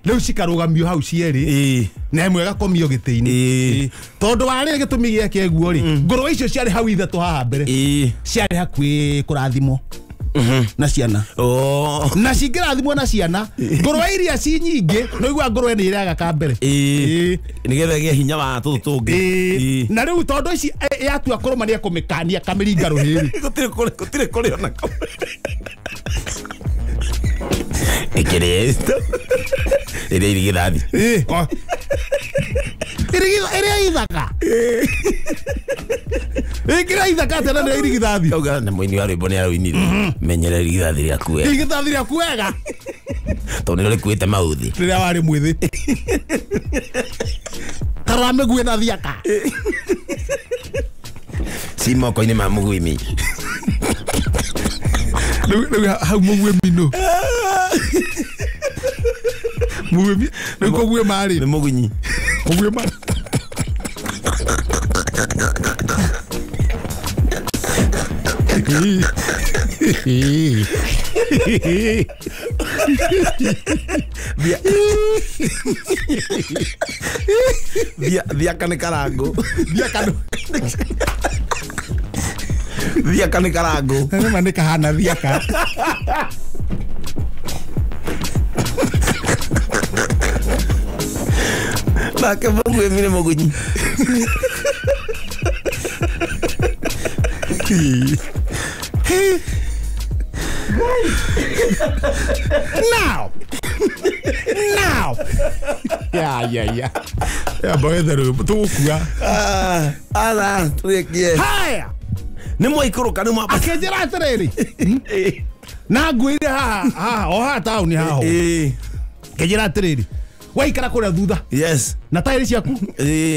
rĩu cikarũgamio hau cierĩ na ĩmwe ĩgakomio gĩtĩ-inĩ tondũ warĩ gĩtũmi gĩake guo rĩ ngũrwe icio ciarĩ hau ithatũ haha mbere ciarĩ hakuhĩ kũrathimwo na ciana na cingĩrathimwo na ciana ngũrwe iria ci nyingĩ no igua ngũrwe nĩ ĩrĩaga ka mbere nĩgetha ĩgĩe hinya wa tũtũ tũngĩ na rĩu tondũ ici yatua kũrũma nĩ ekũmĩkania kamĩringa rũhĩ gũtirĩ kũrĩ ona ĩkĩrĩ ĩrĩa irigithathi ĩrĩa ithaka ĩkĩrĩa ithaka atĩa na nĩ irigithathi kauga na mũini wa rwĩmbo nĩ arũinire menyera irigithathi rĩaku wega irigithathi rĩaku wega tondũ nĩrĩo rĩkuĩte maũthĩ rĩrĩa warĩ mwĩthĩ tarora mĩguĩ na thiaka ci moko-inĩ ma mũguĩmi rĩu hau mũguĩmi nũ mũguĩmi rĩu kũguĩma rĩ nĩ mũgunyi kũguĩma Thiaka nĩ karangũ thiaka nĩ karangũ nĩma nĩ kahana thiaka nake mũguĩmi nĩ mũgunyi Now. Yeah. Yeah, boy, the tũgũkua. Ara, tũrĩkie. Haya. Nĩ mwaikũrũka nĩ mwamba. Akĩnjĩra atĩrĩrĩ. Na ngwĩre haha, haha, o haha taũni haha. Akĩnjĩra atĩrĩrĩ. Waikara kũrĩa thutha. Yes. Na taĩri ciaku.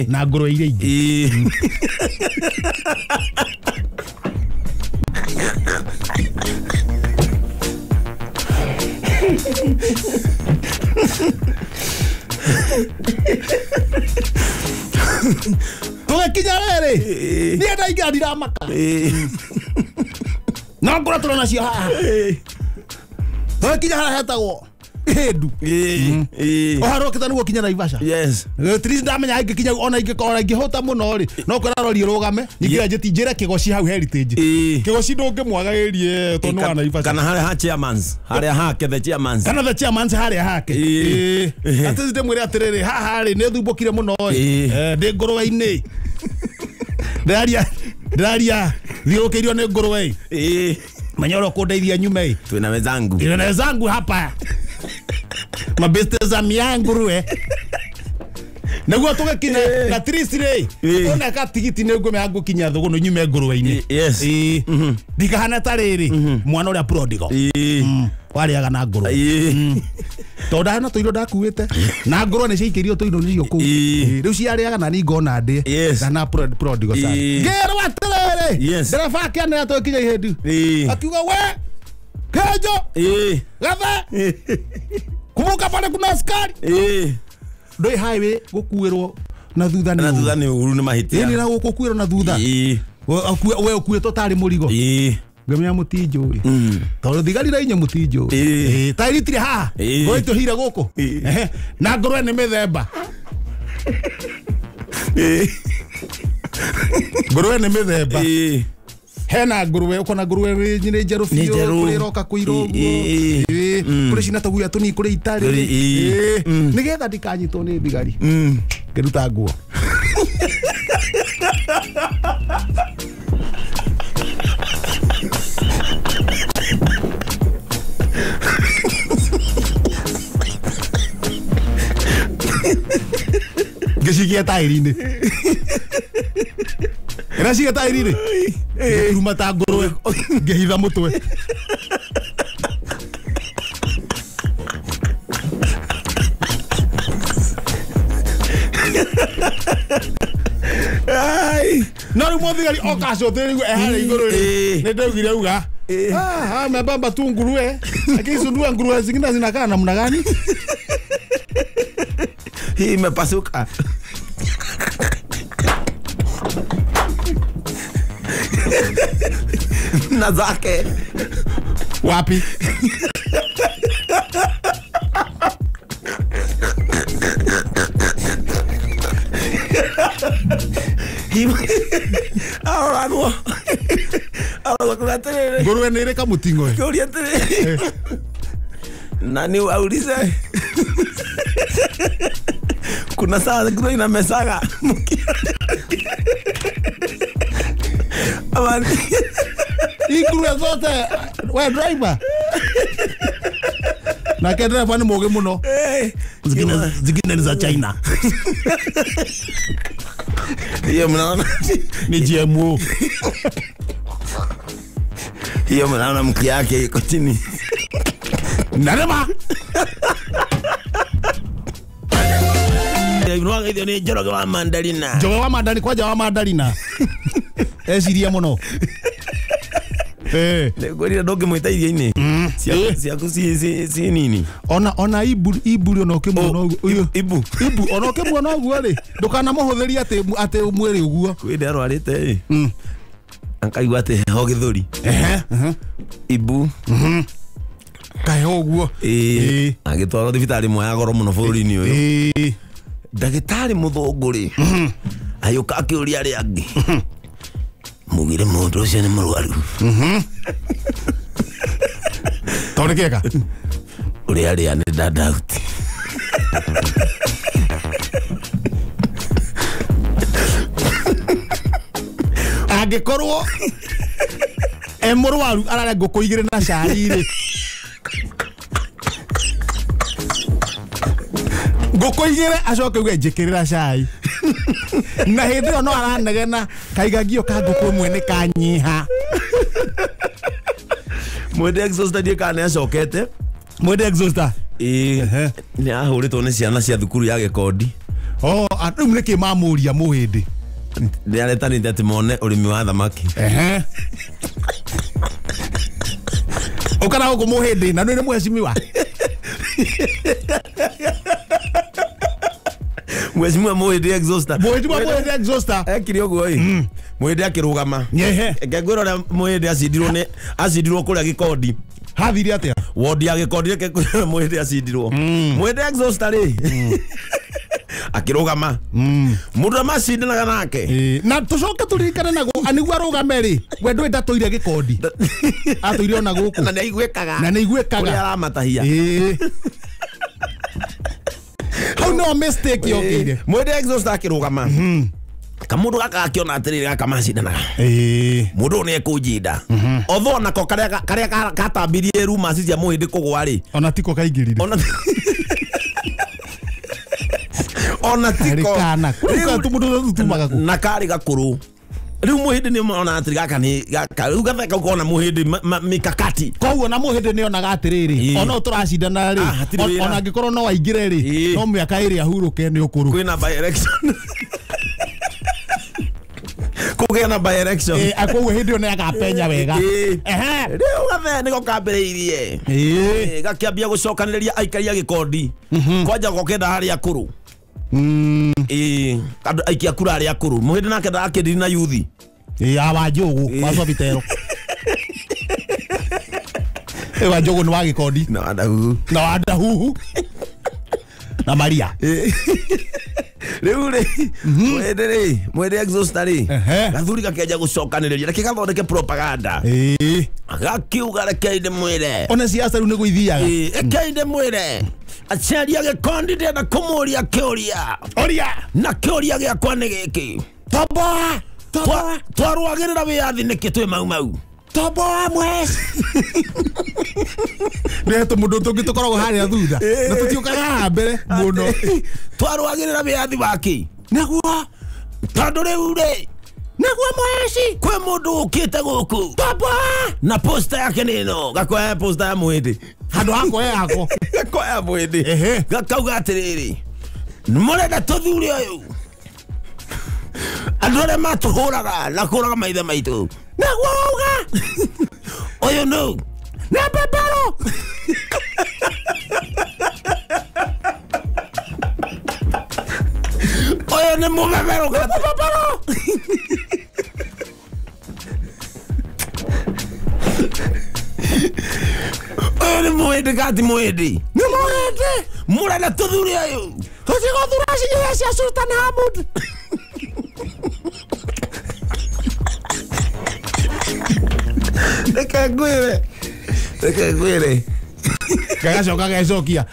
Na ngũrwe iria ingĩ. Tũgĩkinya rĩrĩ niĩ ndaingĩra ndiramaka no ngũrwe tũrĩ nacio haha tũgĩkinya harĩa hetagwo Kĩndũ ũharũkĩte nĩguo kinya Naivasha. Yes. At ndamenya ingĩkinya ona ingĩkorwo ingĩhũta mũno rĩ no kwĩra rori ĩrũgame nyingĩra njĩti njĩre Kĩgoci hau Heritage Kĩgoci ndũngĩmwagagĩrie tondũ wa Naivasha kana harĩa ha chairmans harĩa hake the chairmans kana the chairmans harĩa hake atĩ ndĩmwĩre atĩrĩrĩ haha rĩ nĩ thumbũkire mũno ĩ ndĩ ngũrwe-inĩ ndĩraria thiũrũkĩirio nĩ ngũrwe ĩ menya ũrĩa ũkũndeithia nyume ĩ twĩna wenzangu twĩna wenzangu hapa mabeste za mianguruwe nĩguo tũgĩkinya na trisi rĩ oneka tigiti nĩ ngũmenya ngũkinya thũgũnũ nyume ngũrwe-inĩ yes ndikahana ta rĩrĩ mwana ũrĩa prodigal warĩaga na ngũrwe tondũ ndahana tũirio ndakuĩte na ngũrwe nĩ ciaikĩirio tũirio nĩcio kũu rĩu ciarĩaga na niĩ ngona ndĩe ndana prodigal sana ngĩrwo atĩrĩrĩ ndereba akĩanĩrĩra tũgĩkinya Ihĩndu akiuga we Kĩnjũ gathe kumbuka pale kuna askari ndoi highway gukuirwo na thutha na thutha ni uru ni mahitia ni na gukuirwo na thutha we ukuitwo tari murigo ngamenya mutinjui tondu thigari ra inya mutinjui tairi tiri haha ngũrwe ituhire guku na ngũrwe ni mithemba ngũrwe ni mithemba hena ngũrwe ukona ngũrwe nĩ njerũ biũ kũrĩ ĩroka kũirwo ũguo kũrĩ cina tũguoya tũnini kũrĩ itarĩ nĩgetha ndikanyitwo nĩ thigari ngĩruta nguo ngĩcikia taĩri-inĩ ĩracikia taĩri-inĩ ngĩruma ta ngũrwe ngĩhitha mũtwe no rĩu mũthigari oka acũthĩrĩirio e harĩa igũrũ rĩ nĩ ndaugire auga mebamba tu nguruwe lakini sundua nguruwe zingine zinakaa namna gani hii imepasuka Na zake. Wapi? Aroragwo. Aroragwo atĩrĩrĩ. Ngũrwe nĩ ĩrĩ kamũting'o. Kĩũria atĩrĩrĩ. Nani waulize? Kuna saa nguruwe inamesaga. Hii nguruwe zote we driver. Nake driver nĩ mũũgĩ mũno. Zingine ni za China. Hiyo mnaona ni GMO. Hiyo mnaona mkia yake iko chini. Narema. Ithio ni Njoroge wa Mandarina. Njoroge wa Mandarina kwanja wa Mandarina. Eciria muno. Eh. Ngwĩrire ndũngĩmwĩta irio-inĩ. Ciaku ci nini. Ona ibu ibu ona ũkĩmuona ũguo. Ibu. Ibu ona ũkĩmuona ũguo rĩ, ndũkanamũhũthĩrie atĩ mwĩrĩ ũguo. Kwĩ ndĩ arwarĩte ĩ. Akaigua atĩ heho gĩthũri. Ehe. Ibu. Kaheho ũguo. Ĩĩ. Agĩtwarwo thibitarĩ ĩmwe ya goro mũno bũrũri-inĩ ũyũ. Ĩĩ. Ndagĩtarĩ mũthũngũ rĩ, agĩũka akĩũria arĩa angĩ, mugire mũndũ ũcio nĩ mũrwaru. Tondũ kĩeka? Ũrĩa arĩa nĩ ndandauti. Angĩkorwo e mũrwaru ararĩa ngũkũ igĩrĩ na cai rĩ, ngũkũ igĩrĩ acoke uge njĩkĩrĩra cai. Na hĩndĩ ĩyo no aranegena kaigagio ka ngũkũ ĩmwe nĩ kanyiha. Mwende exhauster ndiĩ kana nĩ acokete. Mwende exhauster? Ĩĩ. Nĩ ahũrĩtwo nĩ ciana cia thukuru ya Gĩkondi. Oh, rĩu nĩkĩ mamũria mũhĩndĩ? Nĩ aretanĩte atĩ mone ũrĩmi wa thamaki. Ehe. Ũkana gũkũ mũhĩndĩ na nĩ mheshimiwa. Mheshimiwa Mũhĩndĩ exhauster. Mheshimiwa Mũhĩndĩ exhauster. Ekire ũguo ĩ. Mũhĩndĩ akĩrũgama. Nyehe. Reke ngwĩre ũrĩa Mũhĩndĩ acindirwo nĩ acindirwo kũrĩa Gĩkondi. Hathire atĩa? Wodi ya Gĩkondi reke ngwĩre ũrĩa Mũhĩndĩ acindirwo. Mũhĩndĩ exhauster rĩ. Akĩrũgama. Mũndũ ũrĩa macindanaga nake. Na tũcoke tũririkane naguo nĩguo arũgame rĩ, we ndũĩ ndatũire Gĩkondi. Atũire ona gũkũ. Na nĩ aiguĩkaga. Na nĩ aiguĩkaga. Ũrĩa aramatahia. Ĩĩ. Hau no mistake yokire. Mwende exhauster akĩrũgama. Kamũndũ gaka akĩona atĩrĩrĩ gaka macindanaga. Ĩĩ. Mũndũ ũyũ nĩ ekũnjinda. Although onako karĩa gatambirie rumors cia Mũhĩndĩ kũgwa rĩ. Ona tiko kaingĩrire. Ona tiko. Kana. Kũrĩ tũmũndũ tũtumaga kũ. Na karĩ gakũrũ. Rĩu Mũhĩndĩ nĩ ona atĩrĩ gaka nĩ gaka rĩu gatheka ũkona Mũhĩndĩ mikakati. Koguo na Mũhĩndĩ nĩ onaga atĩrĩrĩ, ona tũracindana rĩ, ona angĩkorwo no aingĩre rĩ, no mĩaka ĩrĩ ahurũke nĩ ũkũrũ. Kwĩna by election. Kũgĩa na by election. Ĩĩ, koguo hĩndĩ ĩyo nĩ agapenya wega. Ehe. Rĩu gathe nĩko kambĩrĩirie. Ĩĩ. Gakĩambia gũcokanĩrĩria aikari a Gĩkondi. Kwanja gokenda harĩa akũrũ. Ĩĩ, andũ aikia kura arĩa akũrũ. Mũhĩndĩ nake ndarakĩndiri na yuthi. Ĩĩ, awa Njũgũ, wa Sobitero. Ĩĩ, wa Njũgũ nĩ wa Gĩkondi. Na wa Ndahuhu. Na wa Ndahuhu. Na Maria. Rĩu rĩ, Mũhĩndĩ rĩ, Mũhĩndĩ exhauster rĩ, gathuri gakĩanjia gũcokanĩrĩria, reke gathondeke propaganda. Ĩĩ. Gakiuga rekei ndĩmwĩre. Ona siasa rĩu nĩguo ithiaga. Ĩĩ, rekei ndĩmwĩre. Aciari a Gĩkondi ndĩrenda kũmũria kĩũria. Ũria. Na kĩũria gĩakwa nĩ gĩkĩ. Toboa. Toboa. Twarũagĩrĩra wĩyathi nĩkĩ twĩ Mau Mau? Toboa mwes. Nĩ tũmũndũ tũngĩ tũkoragwo harĩa thutha. Na tũtiũkaga haha mbere mũno. Twarũagĩrĩra wĩyathi waki? Nĩguo. Tondũ rĩu rĩ, nĩguo mweci. Kwĩ mũndũ ũkĩte gũkũ. Toboa. Na posta yake nĩ ĩno. Gakoya posta ya Mũhĩndĩ. Handũ hakoya yako. Gakoya Mũhĩndĩ. Gakauga atĩrĩrĩ, mũrenda tũthure ũyũ. Andũ arĩa matũhũraga na kũraga maithe maitũ. Nĩguo wauga. Ũyũ nũ? Nĩ mbebero. Ũyũ nĩ mũbebero. Nĩ mũbebero. Nĩ mwĩndĩ gati mwĩndĩ. Nĩ mwĩndĩ. Mũrenda tũthure ũyũ. Tũtigũthura cinyũrĩa cia Sultan Hamud. Reke ngwĩre. Reke ngwĩre. Gagacoka gecokia.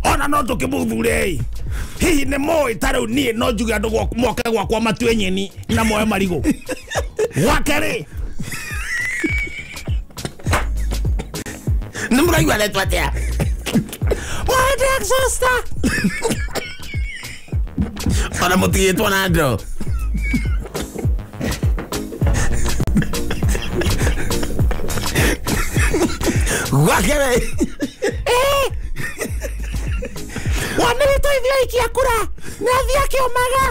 Ona no tũkĩmũthure. Hihi nĩ moĩ ta rĩu niĩ no njuge andũ moke gwakwa matue nyeni na moe marigũ. Gwake rĩ. Nĩ mũraigua aretwo atĩa? Mwĩndĩ exhauster. Ona mũtigĩtwo na andũ. Gwake rĩ. Wana witũ ithuĩ aikia kura nĩ athiĩ akĩũmaga.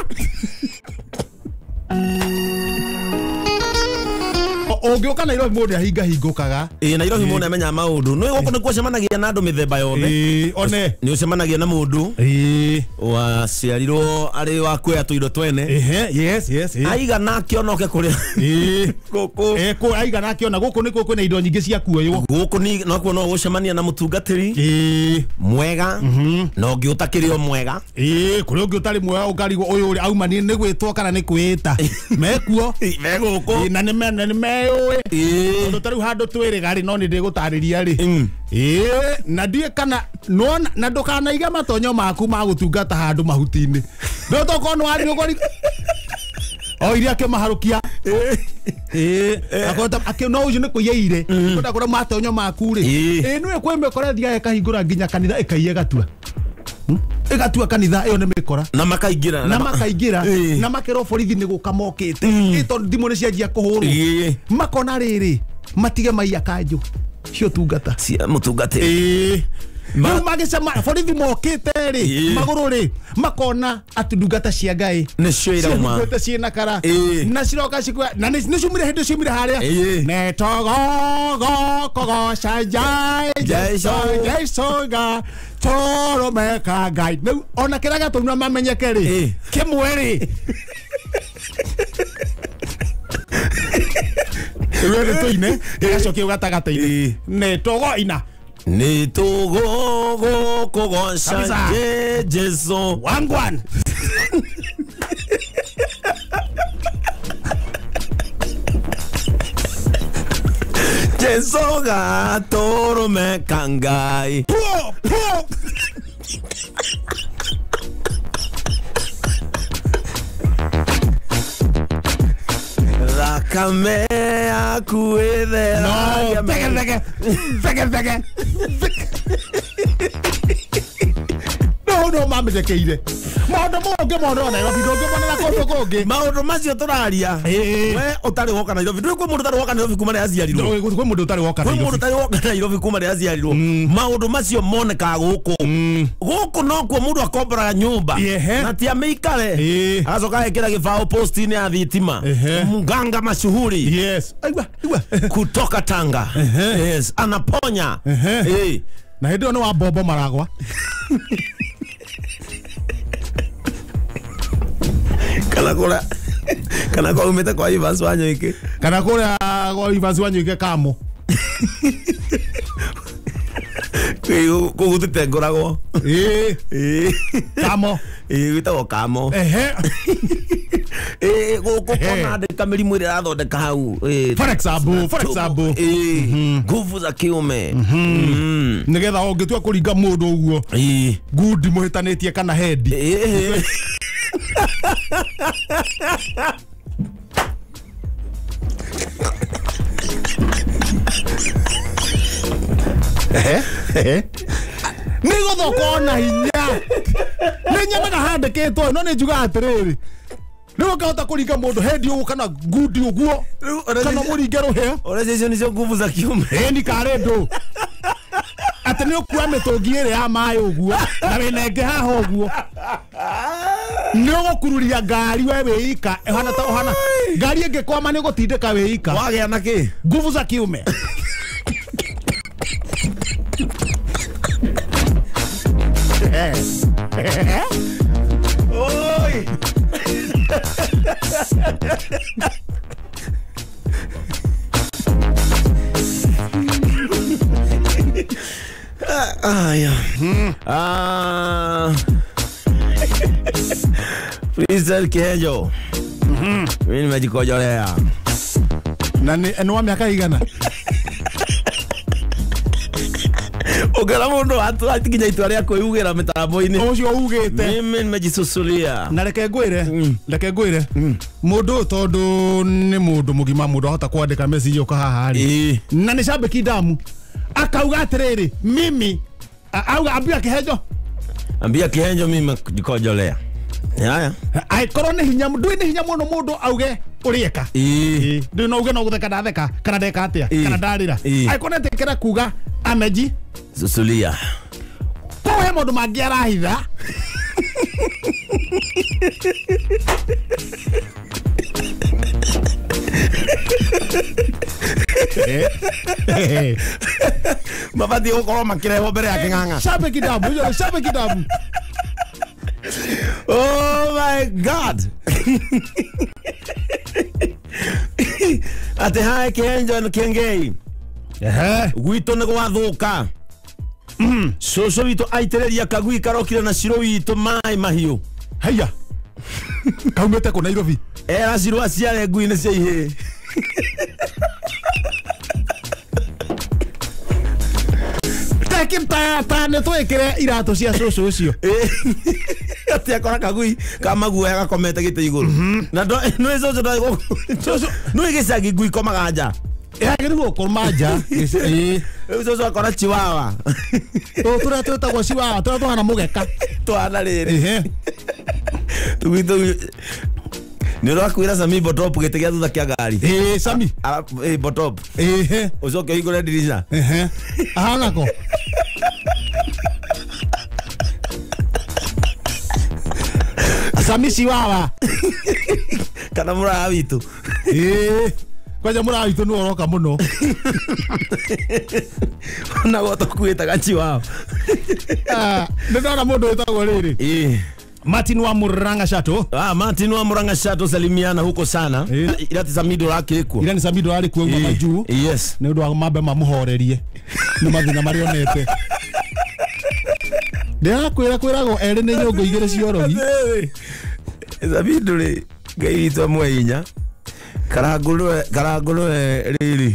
Ũngĩũka Nairobi mũndũ ahingahingũkaga. Ĩĩ Nairobi mũndũ amenyaga maũndũ. Nĩ gũkũ nĩkuo ũcemanagia na andũ mĩthemba yothe. Ĩĩ one. Nĩ ũcemanagia na mũndũ. Ĩĩ. Waciarirwo arĩ wa kuoya tũindo twene. Ehe, yes yes. Aigana akĩona oke kũrĩa. Ĩĩ. Gũkũ. Ĩĩ kũ aigana akĩona gũkũ nĩkuo kwĩna indo nyingĩ cia kuoywo. Gũkũ ni nokuo no ũcemania na mũtungatĩri. Ĩĩ. Mwega. Na ũngĩ ũtakĩrĩ o mwega. Ĩĩ kũrĩ ũngĩ ũtarĩ mwega ũkarigwo ũyũ ũrĩa auma nĩ gwĩtwo kana nĩ kwĩĩta. Mekuo. Me gũkũ. Na nĩ meyũĩ. Tondũ ta rĩu handũ twĩrĩga rĩ no nĩ ndĩgũtarĩria rĩ. Ĩĩ na ndiĩ kana na ndũkanaige matonyo maku ma gũtungata handũ mahuti-inĩ. Ndũ tokorwo nĩ wathiĩ ũkori o iria akĩmaharũkia. Ĩĩ akona no ũcio nĩ kũiya ire. Kwenda kũrĩa matonyo maku rĩ. Ĩĩ nĩwe kwĩ mĩkora ĩthiaga ĩkahingũra nginya kanitha ĩkaiya ĩgatua. Ĩgatua kanitha ĩyo nĩ mĩkora. Na makaingĩra. Na makaingĩra. Na makerwo borithi nĩ gũka mokĩte. Ĩ tondũ thimũ nĩ cianjia kũhũrwo. Makona rĩrĩ matige maiya kanjũ cia ũtungata. Cia mũtungatĩri. Ĩĩ. Rĩu magĩcema borithi mokĩte rĩ magũrũ rĩ makona atĩ ndungata cia Ngai nĩcio irauma ciĩhingũrĩte ciĩna kara na ciroka cikua na nĩ ciumire hĩndĩ ciumire harĩa nĩ tũgũkũgoca Ngai Jesũ ga tũrũmeka Ngai. Rĩu ona kĩrĩa gĩatũmire mamenyeke rĩ kĩmwe rĩ rĩu nĩ tũine gĩgacokia gatagatĩ-inĩ nĩ tũgoina. Nĩ tũgũkũgoca Jesũ. Wangwan. Jesũ gatũrũmeka Ngai. Puo puo. Thakame yaku ĩtheragia. No, tege tege. Tege tege. No no mamenyekeire. Maũndũ mangĩ mona Nairobi ndũngĩmonera kũndũ kũngĩ. Maũndũ macio tũraria. We ũtarĩ woka Nairobi. Ndũĩ kwĩ mũndũ ũtarĩ woka Nairobi kuma rĩrĩa aciarirwo. Kwĩ mũndũ ũtarĩ woka Nairobi. Kwĩ mũndũ ũtarĩ woka Nairobi kuma rĩrĩa aciarirwo. Maũndũ macio monekaga gũkũ. Gũkũ nokuo mũndũ akomboraga nyũmba. Na ti amĩikare. Agacoka agekĩra gĩbaũ post-inĩ ya thitima. Mganga mashuhuri. Yes. Aigua, aigua. Kutoka Tanga. Yes, anaponya. Na hĩndĩ ĩyo nĩ wa mbombo maragwa. Kana kũrĩa kana kwa umĩte kwa Evans Wanyoike. Kana kũrĩa kwa Evans Wanyoike kamo. Kũu gũtitengũragwo. Ĩĩ. Kamo. Ĩĩ gwĩtagwo kamo. Ehe. Ĩĩ gũkũ kona andĩka mĩrimũ ĩrĩa ĩrathondeka hau. For example, for example. Ĩĩ nguvu za kiume. Nĩgetha ũngĩtua kũringa mũndũ ũguo. Ĩĩ. Ngundi mũhĩtanĩtie kana hendi. Ĩĩ. Nĩ gũthũka ona hinya. Nĩ nyonaga handĩkĩtwo no nĩ njugaga atĩrĩrĩ. Rĩu ũngĩhota kũringa mũndũ hendi ũguo kana ngundi ũguo kana mũringe rũhĩa. Ũreciria icio nĩcio nguvu za kiume. Ĩĩ ni karĩ ndũ. Atĩ nĩ ũkua mĩtũngi ĩrĩ ya maĩ ũguo na wĩna ĩngĩ haha ũguo. Nĩ ũgũkururia ngari we wĩ ika ĩhana ta ũhana ngari ĩngĩkwama nĩ ũgũtindĩka wĩ ika. Wagĩa na kĩ? Nguvu za kiume. Oi. Aya. Freestyle Kihenjo. Mimi nimejikojolea. Na ni wa miaka igana. Ugera mundu atikinya itua ria kwiyugera mitambo-ini. Ucio ugite. Mimi nimejisusulia. Na reke ngwire, reke ngwire. Mundu tondu ni mundu mugima mundu ahota kwandika message uka haha ri. Na ni shabiki damu. Akauga atiriri, mimi auga ambia Kihenjo. Ambia Kihenjo mimi kujikojolea. Haya. Aikorwo ni hinya mundu ni hinya muno mundu auge urieka. Ndu no uge no gutheka ndatheka kana ndeka atia kana ndarira. Aikorwo netikira kuga ameji susulia. Ko he mundu mangi arahitha. Mabati gukorwo makirehwo mbere ya king'ang'a. Shabiki damu, yo shabiki damu. Oh my God. Ate hai Kihenjo na Kiengei. Gwitũ nĩ gwathuka. Cũcũ witũ aitĩrĩria kagui karokire na ciro witũ maĩ mahiũ. Haiya. Kaumĩte kũ Nairobi? Era ciro aciare ngui nĩ cia ihĩĩ. Ta nĩ twĩkĩre iratũ cia cũcũ ũcio. Ati akora kagui ka maguoya gakomete gĩtĩ igũrũ. Na nĩ cũcũ cũcũ nĩ gĩcagi ngui komaga nja. Yagĩrĩirwo gũkoma nja. Rĩu cũcũ akora chiwawa. Tũrĩa twĩtagwo chiwawa tũrĩa tũhana mũgeka. Tũhana rĩrĩ. Tũgui nĩ ũrakwĩra Sami botop gĩtĩ gĩa thutha kĩa ngari. Sami. Botop. Ũcoke ũhingũre ndirica. Ahana ko. Sami chiwawa. Kana mũraya witũ. Kwanja mũraya witũ nĩwe ũroka mũno. Ona gwo tũkuĩtaga chiwawa. Nĩ ndona mũndũ wĩtagwo rĩrĩ. Martin wa Murang'a Shato. Martin wa Murang'a Shato salimiana huko sana. Ira ti Samido rakĩ kuo. Ira ni Samido arĩ kuo uma majuu. Yes. Nĩ ũndũ wa mambe mamũhorerie. Nĩ mathĩna marĩa onete. Ndĩrakwĩra kwĩragwo erĩ nĩ nyũngũ igĩrĩ cia ũrogi. Samido rĩ Ngai witũ amwe hinya. Karangũ nĩwe rĩrĩ.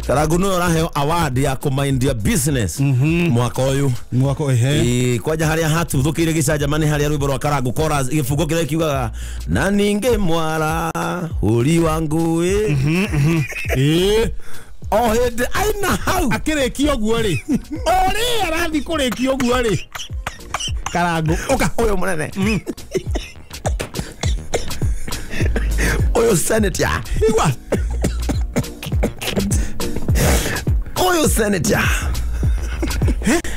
Karangũ nĩwe ũraheo award ya kũmind your business mwaka ũyũ. Mwaka ũyũ. Kwanja harĩa hatuthũkĩire gĩcanjama nĩ harĩa rwĩmbo rwa Karangũ chorus gĩbungo kĩrĩa kiugaga na ningĩ mwara hũri wa ngũĩ. O hĩndĩ aina hau akĩrĩkia ũguo rĩ. O rĩ arathiĩ kũrĩkia ũguo rĩ. Karangũ ũka ũyũ mũnene. Ũyũ senator. Igua. Ũyũ senator.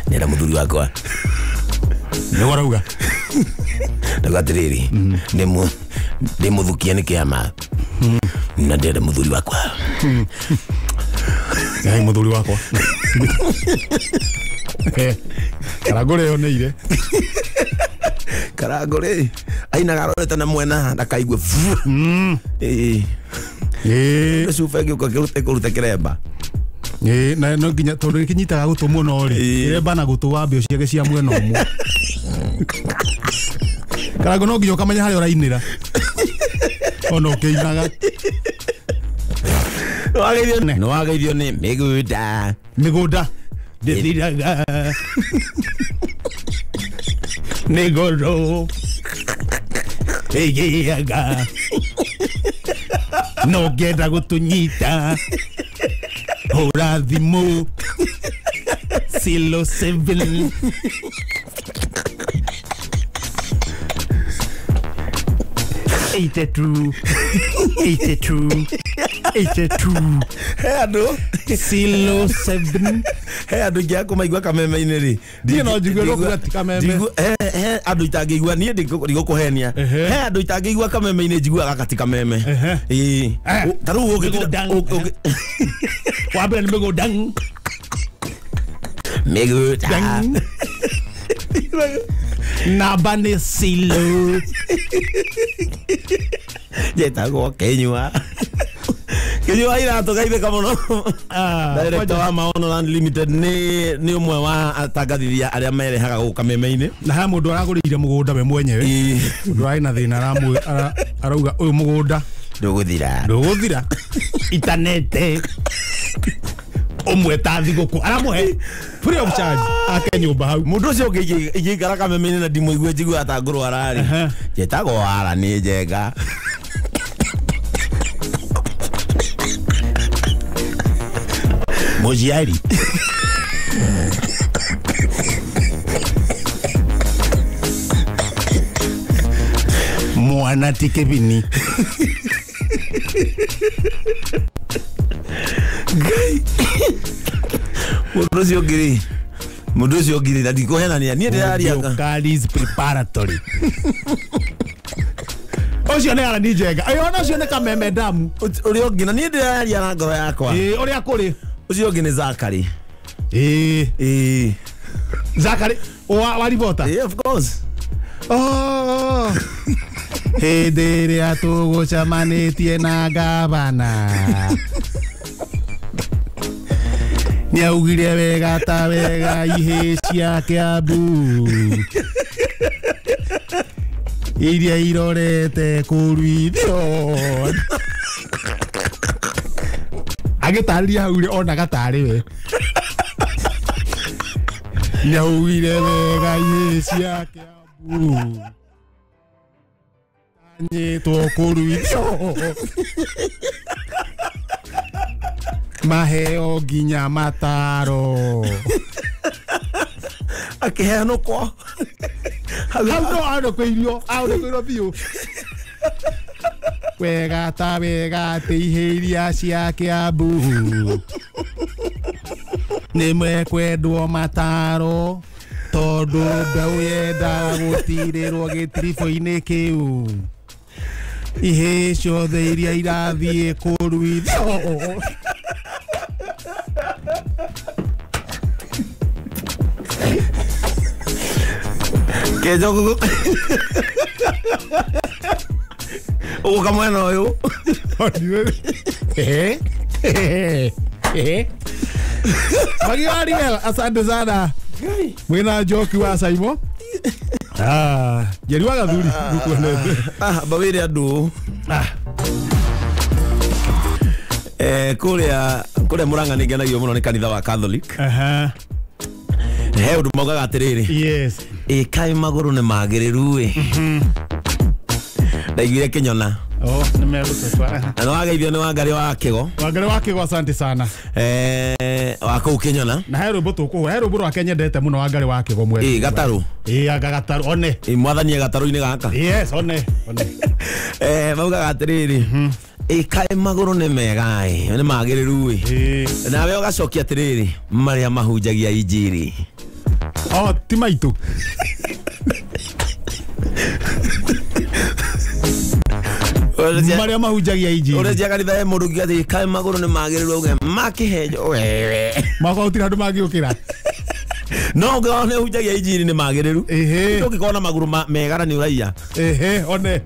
Nĩenda mũthuri wakwa. Nĩguo arauga. Ndauga atĩrĩrĩ, ndĩmũthukie nĩ kĩama. Na ndĩrenda mũthuri wakwa. Ngai mũthuri wakwa. Karangũ rĩ oneire. Karangũ rĩ ainaga arorete na mwena ndakaigue. Cuba ĩngĩũka ĩkũrute kĩremba. Na no nginya tondũ gĩkĩnyitaga gũtũ mũno rĩ, kĩremba na gũtũ wambe ũciage cia mwena ũmwe. Karangũ no nginya ũkamenya harĩa ũrainĩra. Ona ũkĩinaga. Nĩ wageithio nĩ mĩgũnda. Mĩgũnda ndĩthiraga. Nĩ ngoro ĩgĩaga. No ngenda gũtũnyita. Hũra thimũ 07 82 82 82. He andũ 07. He andũ ingĩaga kũmaigua kameme-inĩ rĩ. Niĩ no njigue no kuga ti kameme. He andũ itangĩigua niĩ ndigũkũhenia. He andũ itangĩigua kameme-inĩ njiguaga gaka ti kameme. Ta rĩu ũngĩtinda wa mbere nĩ mĩgũnda. Mĩgũnda. Namba nĩ silo. Njĩtagwo Kĩnyua. Kinyua iratũ geithĩka mũno. Director wa Maono Land Limited nĩ ũmwe wa atangathithia arĩa merehaga gũka meme-inĩ. Na he mũndũ aragũrĩire mũgũnda we mwenyewe. Mũndũ arĩ na thĩna arauga ũyũ mũgũnda ndũgũthira itanete ũmwe ta thigũkũ aramũhe free of charge ake nyũmba hau. Mũndũ ũcio ũngĩ ingĩikara kameme-inĩ na ndimũigue njiguaga ta ngũrwara rĩ, njĩtagwo Wara nĩ Njenga. Mũciari mwana ti kĩbini. Ngai. Mũndũ ũcio ũngĩ rĩ, mũndũ ũcio ũngĩ rĩ, na ndikũhenania niĩ ndĩraria College preparatory. Ũcio nĩ Ara nĩ Njenga. Ĩyo ona ũcio nĩ kameme damu. Ũrĩa ũngĩ na niĩ ndĩraria na ngoro yakwa. Ĩĩ ũrĩa kũrĩ. Ũcio ũngĩ nĩ Zakari. Ĩĩ. Zakari wa ribota. Yeah, of course. Oh. Hĩndĩ ĩrĩa tũgũcemanĩtie na gavana nĩaugire wega ta wega ihĩ cia Kiambu iria irorete kũruithio. Agĩtarĩria hau rĩ onaga tarĩ we. Nĩaugire wega ihĩ cia Kiambu nyitwo kũruithio maheo nginya mataro. Akĩheanũkwo hau no arekwĩirio biũ. Wega ta wega atĩ ihĩ iria cia Kiambu nĩ mekwendwo mataro tondũ mbeũ yendaga gũtirĩrwo gĩtiribũ-inĩ kĩu. Ihĩ ciothe iria irathiĩ kũruithio. Kejo ũgũka mwena ũyũ. Magiwariel, asante sana. Mwina Njoki wa Saimo. Njeri wa Gathuri ngukuonete. Mbawĩre andũ. Kũrĩa Murang'a nĩ ngenagio mũno nĩ kanitha wa Catholic. He ũndũ maugaga atĩrĩrĩ. Yes. Ĩ kaĩ magũrũ nĩ magĩrĩru ĩ. Ndaiguire kĩnyona. Oh, nĩ megũtũtwara. Na nĩwageithio nĩ Wangarĩ wa Kĩgo. Wangarĩ wa Kĩgo, asante sana. Wa kũu Kĩnyona. Na he rwĩmbo tũkũhũra, he rwĩmbo rwake nyendete mũno Wangarĩ wa Kĩgo mwene. Ĩ gatarũ. Ĩ anga gatarũ, one. Ĩ mwathani e gatarũ-inĩ gaka. Yes, one, one. Maugaga atĩrĩrĩ. Ĩ kaĩ magũrũ nĩ mega ĩ, nĩ magĩrĩru ĩ. Nawe ũgacokia atĩrĩrĩ, marĩa mahunjagia injiri. Oh, ti maitũ. Marĩa mahunjagia injiri. Ũrĩa kanitha he mũndũ ũngiuga atĩ kaĩ magũrũ nĩ magĩrĩru auge makĩhenjo wewe. Makwa gũtirĩ handũ mangĩũkĩra. No ũngĩkorwo nĩ ũhunjagia injiri nĩ magĩrĩru. Ũngĩkorwo na magũrũ mega na nĩ ũraiya. Ĩhĩ, one.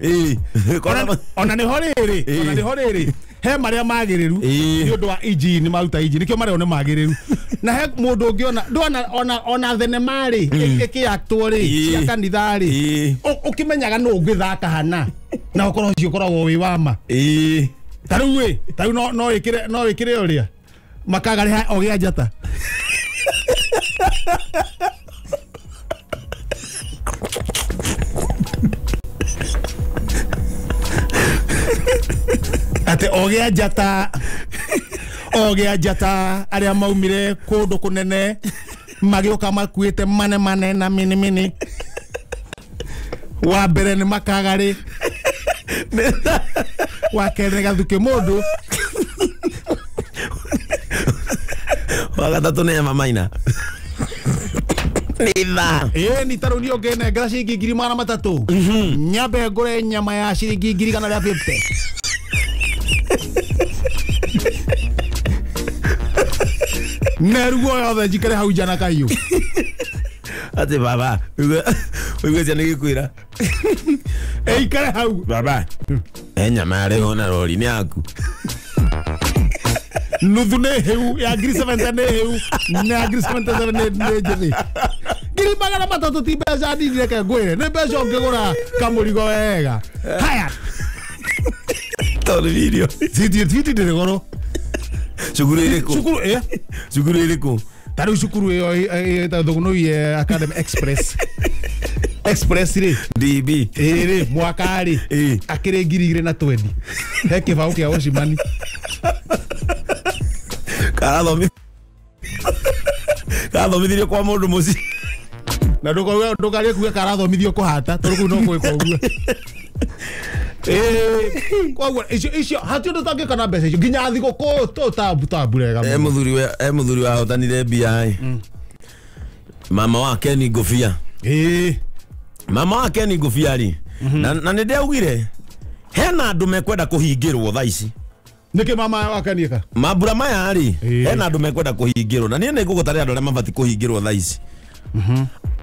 Ona nĩho rĩrĩ, ona nĩho rĩrĩ. He marĩa magĩrĩru nĩ ũndũ wa injiri nĩ maruta injiri nĩkĩo marĩa nĩ magĩrĩru. Na he mũndũ ũngĩona ndona ona thenema rĩ ĩkĩaktwo rĩ cia kanitha rĩ ũkĩmenyaga nũ ũngĩthaka hana na ũkorwo ũcio ũkoragwo wĩ wa ma. Ta rĩu ĩ, ta rĩu no wĩkĩre no wĩkĩre ũrĩa makagarĩ ogĩa njata. Ate ogĩa njata ogĩa njata arĩa maumire kũndũ kũnene magĩũka makuĩte mane mane na mini mini. Wa mbere nĩ makagarĩ, wa kerĩ nĩ Gathukĩ mũndũ, wa gatatũ nĩ Emma Maina. Nĩ thaa. Ĩĩ ni tarũ niĩ ũngĩnengera ciringi 300,000 nyambe ngũre nyama ya ciringi 150,000. Neruo yothe njikare hau nja na kahiũ. Atĩ baba, ũigue ciana igĩkwĩra ĩikare hau baba, he nyama yarĩhwo na rori nĩ yaku. Nuthu nĩ hĩu ya ngiri 70 nĩ hĩu na ya ngiri 77 nĩ njĩthĩ. 300,000 ti mbeca nini, reke ngwĩre nĩ mbeca ũngĩgũra kamũrigo wega. Haya, tondũ video citi ndĩrĩ goro. Cukuru ĩrĩkũ? Cukuru ĩ Cukuru ĩrĩkũ? Ta rĩu cukuru ĩyo ĩtagwo Thugunui Academy Express Express rĩ, DB ĩĩ rĩ, mwaka rĩ akĩrĩ 2,020 he kĩbaũ kĩa ũcimani. Karathomithirio kwa mũndũ mũciĩ. Na ndũkarie kuga karathomithio kũhata tondũ kũu no gwĩka ũguo. Koguo icio hatirĩ ũndũ ũtangĩka na mbeca icio nginya thigũkũ tũtamburega. He mũthuri wahotanire mbia ĩ, mama wake ni ngũbia. Mama wake ni ngũbia rĩ, na nĩ ndĩaugire hena andũ mekwenda kũhingĩrwo thaa ici. Nĩkĩ mama wake nĩka mambura maya rĩ, hena andũ mekwenda kũhingĩrwo na niĩ nĩ ngũgũtarĩra andũ arĩa mabatiĩ kũhingĩrwo thaa ici.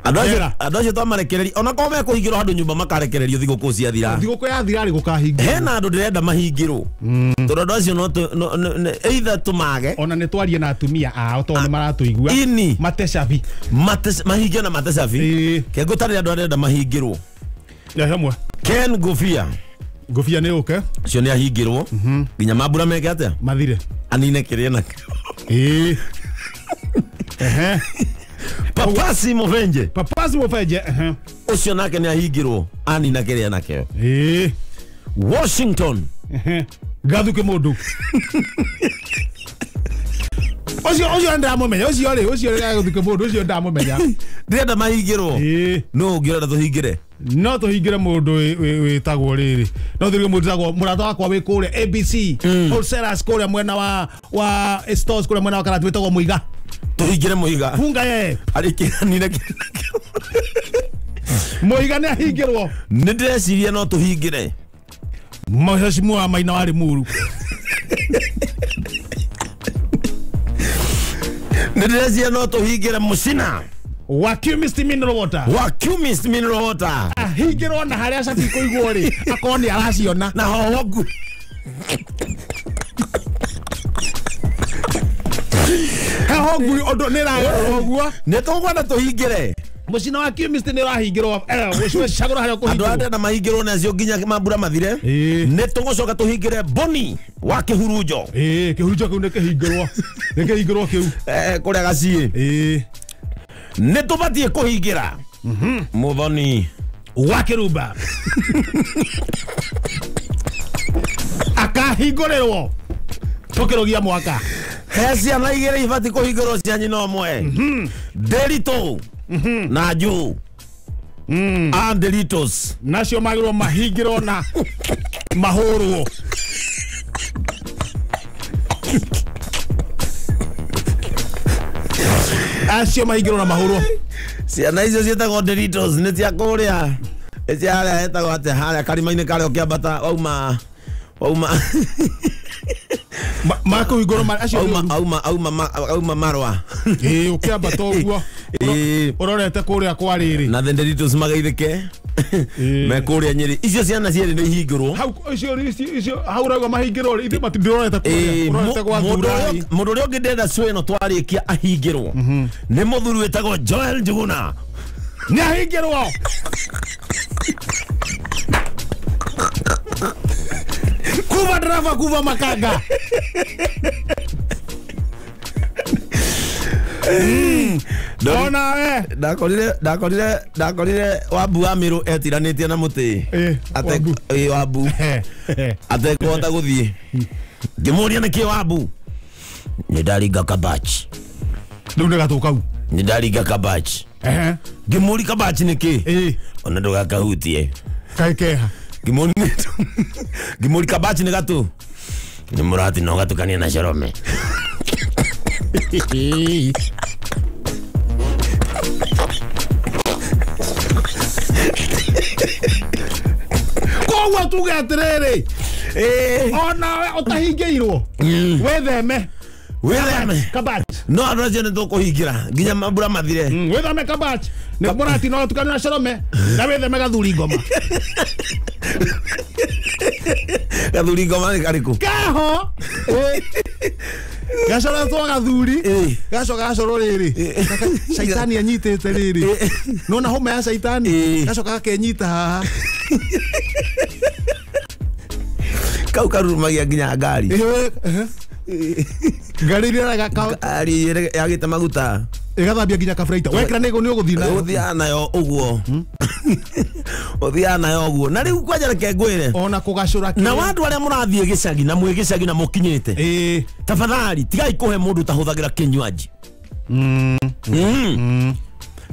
Andũ acio twamarekereria onakorwo mekũhingĩrwo handũ nyũmba makarekererio thigũkũ ciathira. Thigũkũ yathira rĩ gũkahingĩrwo. Hena andũ ndĩrenda mahingĩrwo tondũ andũ acio no either tũmage ona nĩ twarie na atumia ao tondũ nĩ maratũigua ini matecabi mahingio na matecabi. Ke ngũtarĩria andũ arĩa ndĩrenda mahingĩrwo. Hamwe Ken Ngũbia. Ngũbia nĩ ũke ũcio nĩ ahingĩrwo nginya mambura meke atĩa mathire anine kĩrĩa nakĩo. Papasi Mũbenje. Papasi Mũbenje ũcio nake nĩ ahingĩrwo anina kĩrĩa nakĩo. Washington Gathuke mũndũ ũcio ndamũmenya ũcio rĩ, ũcio Gathuke mũndũ ũcio ndamũmenya. Ndĩrenda mahingĩrwo. No ũngĩrenda tũhingĩre? No tũhingĩre mũndũ wĩtagwo rĩrĩ, no tũhingĩre mũndũ wĩtagwo mũrata wakwa wĩ kũrĩa ABC Wholesalers kũrĩa mwena wa stores kũrĩa mwena wa Karatu wĩtagwo Mũiga. Tũhingĩre Mũiga. Funga ye. Arĩkĩranire Mũiga nĩ ahingĩrwo. Nĩ ndĩreciria no tũhingĩre Mheshimiwa Maina wa Limuru. Nĩ ndĩreciria no tũhingĩre Mũcina wa Chemist Mineral Water. Wa Chemist Mineral Water. Ahingĩrwo na harĩa cabi kũigwo rĩ, akorwo nĩ araciona. Na hohogu. Heho ngui ũndũ nĩ ũguo. Nĩ tũkwenda tũhingĩre. Mũcina wa Chemist nĩ ũrahingĩrwo. Cagũra harĩa ũkũhingĩrwo. Andũ arĩa ndĩrenda mahingĩrwo nĩ acio nginya mambura mathire. Nĩ tũgũcoka tũhingĩre Boni wa Kĩhurunjo. Kĩhurunjo kĩu nĩ kĩhingĩrwo. Nĩ kĩhingĩrwo kĩu. Kũrĩa gaciĩ. Nĩ tũbatiĩ kũhingĩra Mũthoni wa Kĩrumba. Akahingũrĩrwo tũkĩrũgia mwaka. He ciana igĩrĩ ibatiĩ kũhingĩrwo cia nyina ũmwe. Nderitu na Njũ. Anderitos nacio magĩrwo mahingĩrwo na mahũrwo. Acio mahingĩrwo na mahũrwo. Ciana icio ciĩtagwo Doritos nĩ cia kũrĩa, nĩ cia harĩa hetagwo atĩa, harĩa karima-inĩ karĩa ũkĩambata wauma makũhingũrwo acio auma Marwa. Ũkĩambata ũguo ũrorete kũrĩa kwa rĩrĩ na the Doritos magaithĩke me kũrĩa Nyĩrĩ. Icio ciana cierĩ nĩ ihingũrwo hau, icio hau ũrauga mahingĩrwo rĩ, ithuĩ matirorete kũrĩa, ũrorete gwa Thurai. Mũndũ ũrĩa ũngĩ ndĩrenda cũ ĩno twarĩkia ahingĩrwo nĩ mũthuri wĩtagwo Joel Njuguna. Nĩ ahingĩrwo. Kuva driver, kuva makanga. Ona we ndakorire Wambu wa Mĩrũ etiranĩtie na mũtĩ. Wambu atekũhota gũthiĩ. Ngĩmũria nĩkĩ Wambu, nĩ ndaringa kabachi. Rĩu nĩ gatũ kau. Nĩ ndaringa kabachi. Ngĩmũria kabachi nĩkĩ, ona ndũgakahutie. Kaĩ keha. Ngĩmũria kabachi nĩ gatũ, nĩ mũrati no gatukanie na Corome. Koguo tuge atĩrĩrĩ, onawe ũtahingĩirwo wĩtheme. Wĩtheme kabachi. No andũ acio nĩ tũkũhingĩra nginya mambura mathire. Wĩtheme kabachi nĩ mũrati no gatukanie na Corome, na wĩtheme gathuri ngoma. Gathuri ngoma nĩ karĩkũ? Keho. Gacoretwo gathuri. Ĩĩ. Gacoka gacorwo rĩrĩ. Caitani anyitĩte rĩrĩ. Nona homa ya caitani. Ĩĩ. Gacoka gakenyita haha. Kau karurumagia nginya ngari. Ĩĩ, ehe. Ngari iria Ngari yagĩte maguta. ĩgathambia nginya kabraita. Wekĩra nĩ ũgũthiĩ nayo. Ũthiaga nayo ũguo. Ũthiaga nayo ũguo. Na rĩu kwanja reke ngwĩre. Ona kũgacũra Na wandu arĩa mũrathiĩ gĩcagi na mwĩ gĩcagi na mũkinyĩte. Ĩĩ. Tafadhali tigai kũhe mũndũ ũtahũthagĩra kinywaji.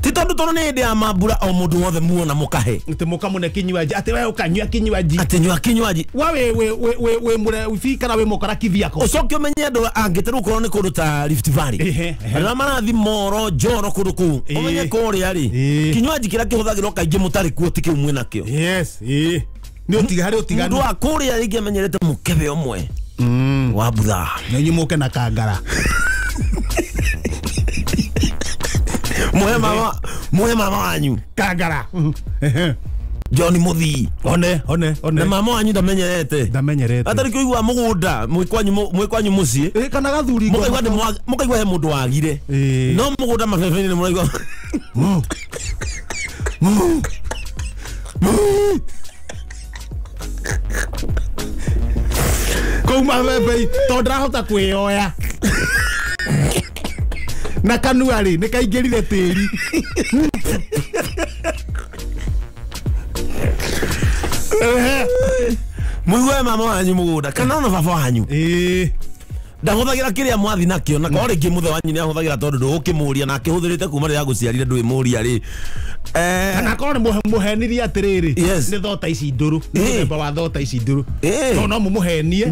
Ti tondũ tondũ nĩ hĩndĩ ya mambura o mũndũ wothe muona mũkahe. Atĩ mũkamũne kinywaji. Atĩ we ũkanyua kinywaji. Atĩ nyua kinywaji. Wa wĩ mũrebi kana wĩ mũkora kithiako. Ũcoke ũmenye andũ angĩ ta rĩu korwo nĩ kũndũ ta Rift Valley. Ehe, ehe. Arĩa marathiĩ Moro, Njoro kũndũ kũu. Ĩĩ. Ũmenye kũrĩa rĩ, Ĩĩ. kinywaji kĩrĩa kĩhũthagĩrwo kaingĩ mũtarĩ kuo ti kĩu mwĩnakĩo. Yes, ĩĩ. Nĩ ũtiga harĩ ũtiganu. Mũndũ wa kũrĩa rĩngĩ amenyerete mũkebe ũmwe wa buthaa. Na inyuĩ mũke na kangara. Muhe mama, muhe mama wanyu. Kangara. John Muthii. One, one, one. Na mama wanyu ndamenyerete. Ndamenyerete. Atarĩ kũigua mũgũnda mwĩ kwanyu mũciĩ. Ĩĩ, kana gathuri Mũkaigua nĩ mũkaigua he mũndũ wagire. Ĩĩ. No mũgũnda mabebe-inĩ nĩ mũraigua. Kũu mabebe tondũ ndarahota kwĩyoya. Na kanua rĩ nĩ kaingĩrire tĩri. Mũigue mama wanyu mũgũnda kana ona baba wanyu. Ĩĩ. Ndahũthagĩra kĩrĩa mwathi nakĩo na korwo rĩngĩ mũthe wanyu nĩahũthagĩra tondũ ndũgũkĩmũria na akĩhũthĩrĩte kuma rĩrĩa agũciarire ndwĩmũria rĩ. Kana korwo nĩ mũhenirie atĩrĩrĩ. Yes. Nĩ thota ici ndũrũ. Nĩ Ĩĩ. mũthemba wa thota ici ndũrũ. Ĩĩ. No no mũmũhenie.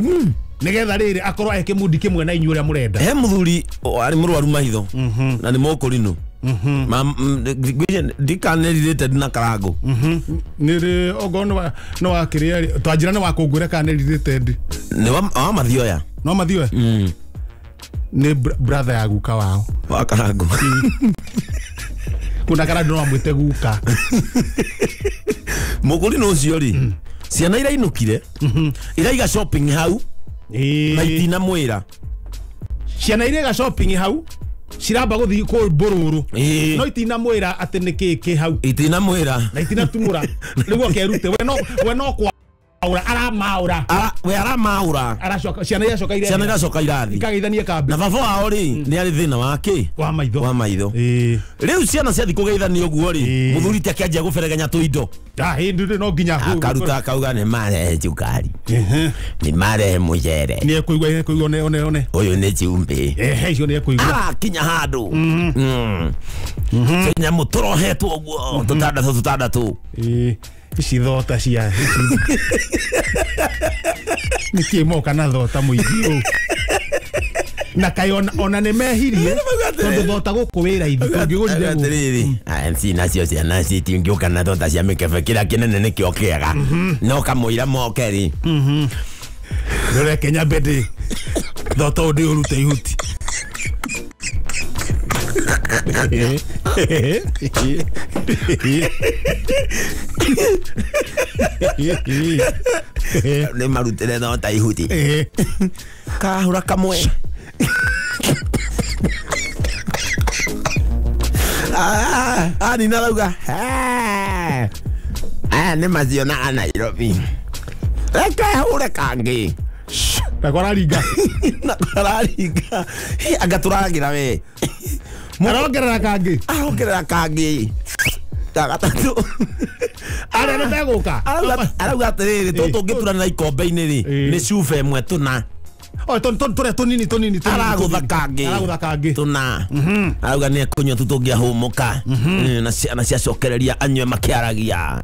Nĩgetha rĩrĩ akorwo e kĩmundi kĩmwe na inyuĩ ũrĩa mũrenda. He mũthuri arĩ mũrwaru maitho na nĩ mũkũrinũ. Ndikanĩrirĩte na karangũ. Nĩ okorwo nĩ wa kĩrĩa rĩ twanjĩra nĩ wa kũngwĩra kana nĩ related. Nĩ wa mathioya. No mathioya? Nĩ brother ya guka wao. Wa karangũ. Kuna karangũ no amwĩte guka. Mũkũrinũ ũcio rĩ ciana irainũkire iraiga shopping hau na itinamwĩra. Ciana iraiga shopping hau ciramba gũthiĩ kũ mbũrũrũ. Ĩĩ. No itinamwĩra atĩ nĩ kĩĩ kĩ hau. Itinamwĩra. Na itinatumũra. Rĩu okerute we no kwaũra aramaũra. We aramaũra. Aracoka ciana iracoka irathi. Ciana iracoka irathi. Ikageithania kambi. Na baba wao rĩ nĩ arĩ thĩna wa kĩ? Wa maitho. Wa maitho. Ĩĩ. Rĩu ciana ciathiĩ kũgeithania ũguo rĩ, Ĩĩ. mũthuri ti akĩanjia gũberegenya tũindo. Ah, hĩndĩ rĩ no nginya Akaruta akauga nĩ marehe cukari. Nĩ marehe mũcere. Nĩ ekũigua, ekũigua one, one, one. Ũyũ nĩ cumbĩ. Ehe, icio nĩ ekũigua. Arakinya handũ. Tũnyamũ tũrohetwo ũguo, tũtandatũ, tũtandatũ. Ĩĩ. Ici thota cia, ici. Nĩkĩ moka na thota mũingĩ ũũ? Na kaĩ ona nĩ mehirie, tondũ thota gũkũ wĩ raithi, tũngĩgũrire gũkũ. Atĩrĩrĩ, aya, MC nacio ciana citingĩũka na thota cia mĩkebe, kĩrĩa kĩnene nĩkĩo kĩega. No kamũira moke rĩ. Ndũreke nyambe ndĩ. Thota ũyũ ndĩũrute ihuti. Nĩ marutĩre thota ihuti. Kahũra kamwe. Nina arauga, aya nĩ macionaga Nairobi. Reke hũre kangĩ. Na kwararinga. Na kwararinga. Hi, anga tũragĩra we. Arongerera kangĩ. Arongerera kangĩ. Ta gatatũ. Arĩa nĩ megũka. Arauga atĩrĩrĩ, tũtũ ũngĩturanĩra ikombe-inĩ rĩ, Ĩĩ. nĩ cuba ĩmwe tũna. O, tũrĩa tũnini, tũnini, tũnini, Aragũtha tũnini. kangĩ. Aragũtha kangĩ. Tũna. Arauga nĩ ekũnyua tu tũngĩahũmũka. Na ciana ciacokereria anyue makĩaragia.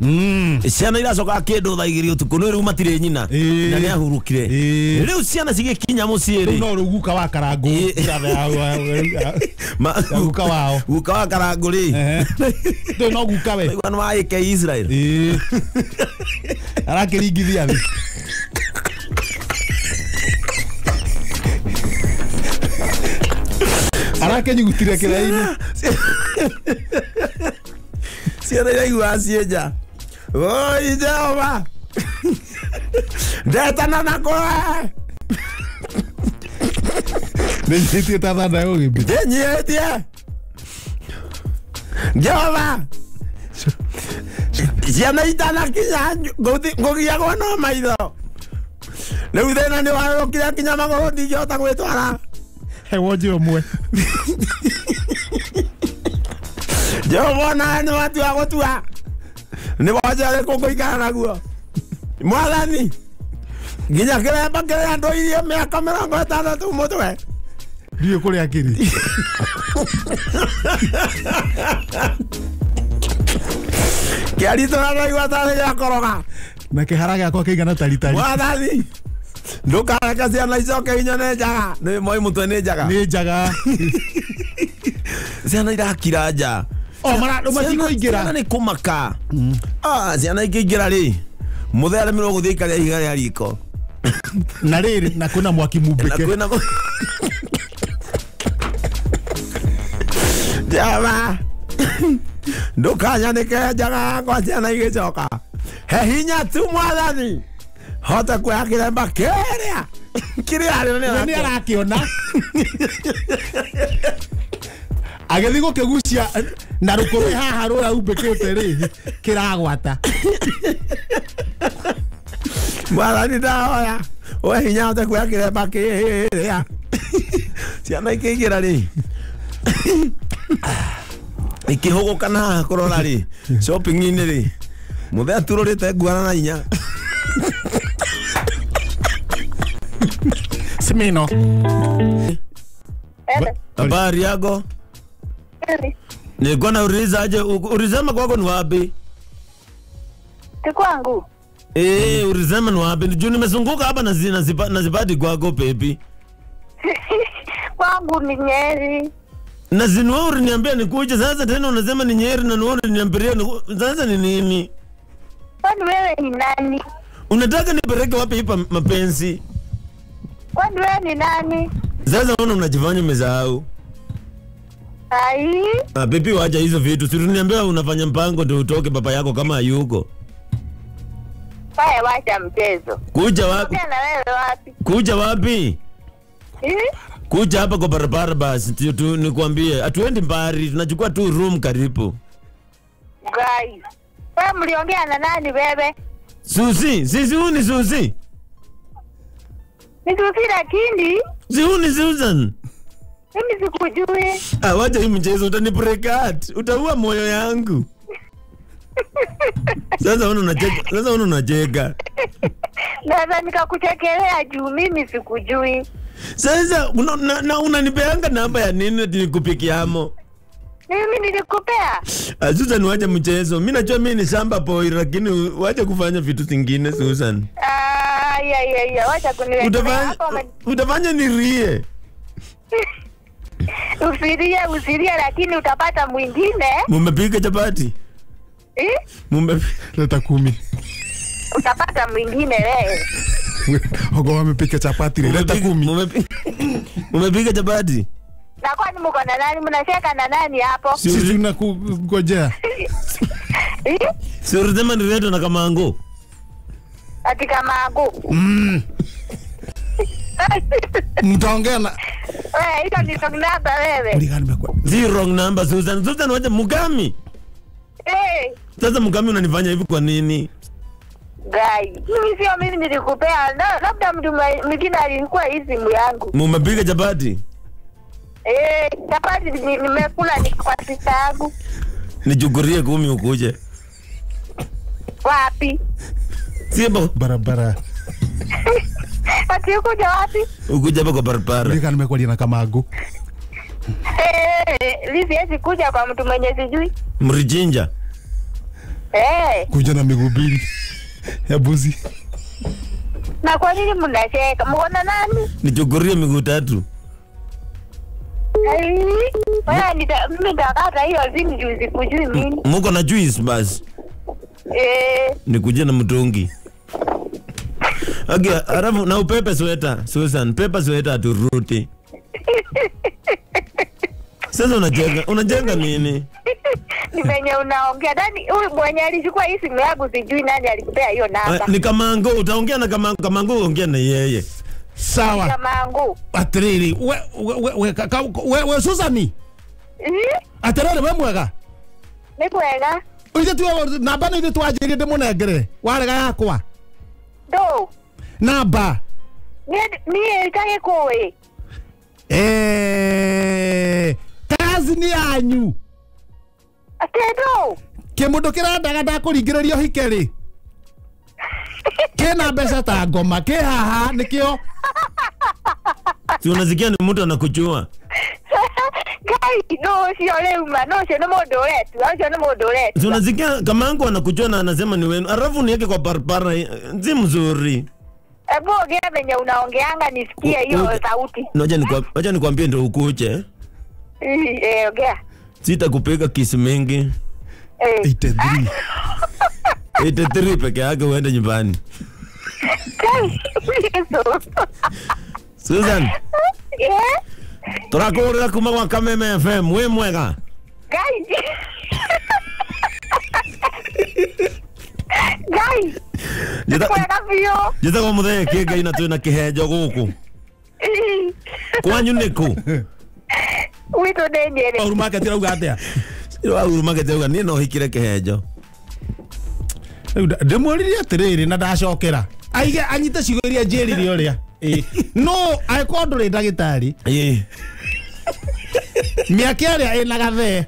Ciana iracoka kĩndũ thaa igĩrĩ ũtukũ, nĩ rĩu matirĩ nyina. Ĩĩ. Na nĩahurũkire. Ĩĩ. Rĩu ciana cigĩkinya mũciĩ rĩ. Rĩu no rĩu guka wa Karangũ. Ĩĩ. Brother ya guka wao. Guka wa Karangũ rĩ. Ehe. Rĩu no guka we. Rĩu nĩ wa AK Israel. Ĩĩ. Arakĩringithia thĩ. Arakenyugutire kĩraini. Ciana iraigua cienja. Oi Jehova. Ndetana na kũwe. Nĩnyitĩte thanda ya ũgimbi. Nĩnyihĩtie. Jehova. Ciana itanakinya ngũgiagwo no maitho. Rĩu thĩna nĩ warũkire kinya magũrũ ndingĩhota gwĩtwara. He wonje ũmwe. Jehova onawe nĩ watua gũtua. Nĩ wonje ũrĩkũ ngũikara naguo. Mwathani. Nginya kĩremba kĩrĩa ndũirie mĩaka 60 mũtwe. Ndiũĩ kũrĩa kĩrĩ. Kĩaritũra ndaigua tarĩ gĩa koroga. Na kĩhara gĩakwa kĩigana taritari. Mwathani. Ndũkareke ciana icoke inyone njaga. Nĩ moi mũtwe nĩ njaga. Nĩ njaga. Ciana irakira nja. O mara matikũingĩra. Ciana nĩ kũmaka. Ciana ikĩingĩra rĩ. Mũthee aremirwo gũthiĩ ikarĩa ihiga rĩa riko. Na rĩrĩ na kwĩna mwaki mumbĩke. Na kwĩna Jehova. Ndũkanyanĩke njaga yakwa ciana igĩcoka. He hinya tu mwathani. Hota kuoya kĩremba kĩrĩa. Kĩrĩa nĩ arakĩona. Agĩthiĩ gũkĩgucia na rũkũrĩ haha rũrĩa umbĩkĩte rĩ kĩragwata. Mwathani ndahoya we hinya hote kuoya kĩremba kĩrĩa. Ciana ikĩingĩra rĩ. Ikĩhũgũka na haha kũrora rĩ shopping-inĩ rĩ mũthee aturũrĩte nguana na inya. Simino. Habari yako? Nilikuwa nauliza aje, ulisema kwako ni wapi? Ni kwangu. Ulisema ni wapi? Juu nimezunguka hapa na zipati kwako baby. Kwangu ni Nyeri. Na zinua uliniambia nikuje, sasa tena unasema ni Nyeri na wewe uliniambia sasa ni nini? Kwani wewe ni nani? Unataka nipeleke wapi hapa mapenzi? Kwani wewe ni nani? Sasa wewe unajifanya umesahau. Ai. Baby wacha hizo vitu. Si uliniambia unafanya mpango ndio utoke baba yako kama hayuko. Wewe wacha mchezo. Kuja wapi? Na wewe wapi? Kuja wapi? Kuja hapa kwa barabara basi tu nikwambie. Hatuendi mbali, tunachukua tu room karibu. Guys. Wewe mliongea na nani wewe? Susi, sisi huyu ni Susi. Ni Susi lakini si huyu ni Susan. Mimi sikujui. Wacha hii mchezo utanibreak. Utaua moyo yangu. Sasa wewe unacheka. Sasa wewe unacheka. Naweza nikakuchekelea juu mimi sikujui. Sasa unanipeanga namba ya nini nikupikiamo? Mimi nilikupea. Susan wacha mchezo. Mimi najua mimi ni shamba boy lakini wacha kufanya vitu zingine Susan. Ya wacha kuniletea. Utafanya nirie. Usirie lakini utapata mwingine. Mumepika chapati? Leta 10. Utapata mwingine wewe. Ogo wamepika chapati leta 10. Mumepika chapati? Na kwani mko na nani? Mnacheka na nani hapo? Sisi tunakungojea. Si ulisema ni na Kamango. Ati Kamango. Mtaongea na wewe, hiyo ni wrong number wewe. Si wrong number Susan. Susan wacha Mugami. Sasa Mugami unanifanya hivi kwa nini? Guy, mimi sio mimi nilikupea. Labda mtu mwingine alikuwa hii simu yangu. Mumepiga chapati? Chapati nimekula ni kwa sista yangu. Nichukurie 10 ukuje. Wapi? Sio barabara. Ati ukuja wapi? Ukuja hapa kwa barabara. Nika nimekuwa na Kamango. Mimi siwezi kuja kwa mtu mwenye sijui. Mrijinja. Kuja na miguu mbili ya buzi. Na kwa nini mnacheka? Mko na nani? Nichukurie miguu 3. Wewe mimi nitakata hiyo simu juu sikujui mimi. Mko na juice basi. Nikuje na mtungi. Okay, alafu na upepe sweta, Susan, pepa sweta turuti. Sasa unajenga nini? Ni venye unaongea. Nani huyu mwenye alichukua hii simu yangu sijui nani alikupea hiyo namba. Ni Kamango, utaongea na Kamango, Kamango ongea na yeye. Sawa. Kamangu. Atiriri we Susani. Atiriri we mwega. Ni kwega. Ithe tu namba ni ithe twanjirie ndimunengere warega yakwa. Ndo. Namba. Ni itagikuwi. Kazi ni yanyu. Atendo. Kimundu kirandaga ndakuringiririo hike ri. Kina mbeca ta ngoma ki haha nikio. Si unasikia ni mtu anakuchua. Ngai no sio leo ma no sio no mundu uretu sio no mundu uretu. Si unasikia Kamangu anakuchua na anasema ni wenu. Alafu niweke kwa barabara si mzuri. Hebu ongea venye unaongeanga nisikie hiyo sauti. Ngoja nikwambie ndio ukuche. Ongea. Sitakupeka kisi mingi. 83. 83 peke yake uende nyumbani. Susan. Yeah. Turakurira kuma kwa Kameme FM we mwega. Gai. Gai. Mwega biũ. Njĩtagwo Mũthee Kĩngai na twĩna kĩhenjo gũkũ. Kwanyu nĩkũ? Gwitũ nĩ Nyĩrĩ. Uhuru Market irauga atĩa? Uhuru Market irauga niĩ no hikire kĩhenjo. Ndĩmwĩrire atĩrĩrĩ na ndacokera. Aige anyite ciugo iria njĩrire ũrĩa. No angĩkorwo ndũrĩ ndagĩtarĩ. Mĩaka ĩrĩa ĩna gathee.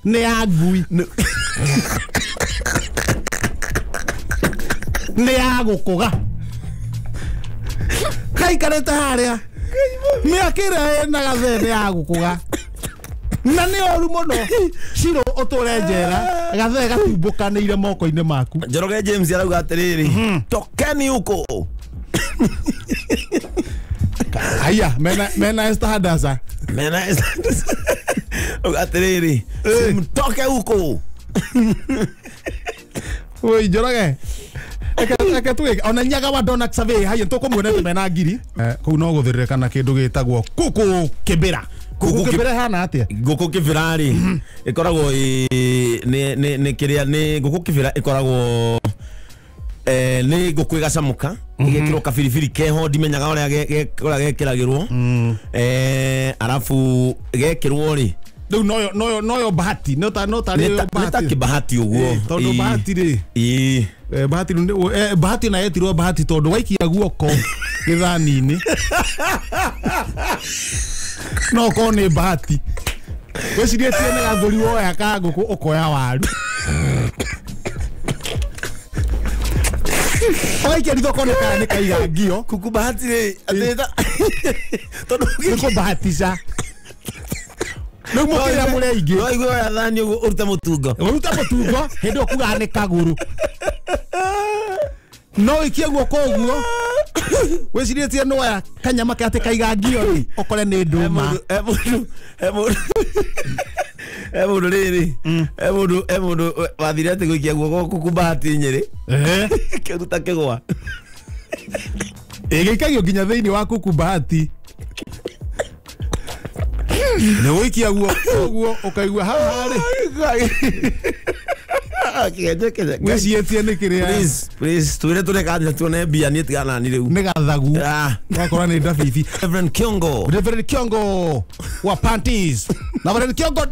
Nĩ ya ngui. Nĩ ya gũkũga. Kaikarĩte harĩa. Mĩaka ĩrĩa ĩna gathee nĩ ya gũkũga. Na nĩ ũru mũno Ciro ũtũre njera gathee gatumbũkanĩire moko-inĩ maku. Njoroge James arauga atĩrĩrĩ, tokeni huko. Haya, mena Esther Hadasa. Mena Esther Hadasa. Atĩrĩrĩ, mtoke huko. Oi Njoroge. Eke tuge ona nyaga wa Donald Survey haya tũkũmuonete mena ngiri. Kũu no gũthĩrĩrĩka kĩndũ gĩtagwo kuku kĩbĩra. Kuku kĩbĩra hana atĩa? Ngũkũ kĩbĩra rĩ ĩkoragwo nĩ kĩrĩa nĩ ngũkũ kĩbĩra ĩkoragwo nĩ ngũkũ ĩgacamuka ĩgekĩrwo kabiribiri keho ndimenyaga ũrĩa gekĩragĩrwo arabu gekĩrwo rĩ rĩu noyo bahati no ta nĩ ta kĩbahati ũguo tondũ bahati rĩ bahati bahati na yetirwo bahati tondũ waikia guoko gĩthani-inĩ no ko nĩ bahati wĩcirĩtie nĩ gathũri woya ka ngũkũ ũkoya waru ũgaikia ritho ũkona kana nĩ kaiga ngio kuku bahati rĩ atĩ tondũ nĩ kũbahatica rĩu mũkĩrĩa mũrĩ aingĩ no igue oya thani ũguo ũrute mũtungo hĩndĩ ĩyo kugaga nĩ kagũrũ no wĩikie guoko ũguo wĩcirĩtie nĩ woya kanyama ke atĩ kaiga ngio rĩ ũkore nĩ ndũma. He mũndũ rĩrĩ he mũndũ wathire atĩ gũikia guoko kuku bahati Nyĩrĩ kĩruta kĩgwa ĩgĩikagio nginya thĩinĩ wa kuku bahati nĩ gũikia guoko ũguo ũkaigua haha rĩ wĩciĩtie nĩ kĩrĩa. Please twĩre tũreka tuone mbia niĩ tigana nani rĩu nĩ gathagu wakora nĩ ndabibi. Reverend Kiongo Reverend Kiongo wa panties na Reverend Kiongo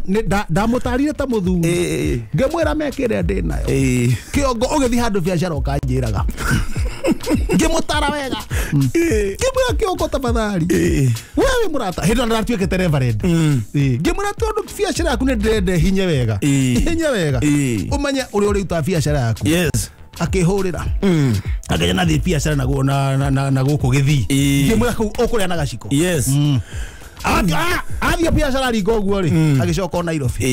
ndamũtarire ta mũthuri ngĩmwĩra mekĩrĩa ndĩ nayo Kiongo ũgĩthiĩ handũ biacara ũkanjĩraga ngĩmũtara wega ngĩmwĩra Kiongo tafadhali wewe mũrata hĩndĩ ĩyo ndatuĩkĩte Reverend ngĩmwĩra tondũ biacara yaku nĩ ndĩrenda hinye wega ũmenye ũrĩa ũrĩrutaga biacara yaku. Yes. Akĩhũrĩra akĩnya nathiĩ biacara na gũkũ Gĩthii ngĩmwĩra kũu ũkũrĩa na gaciko. Yes. Athiĩ biacara ringa ũguo rĩ agĩcoka o Nairobi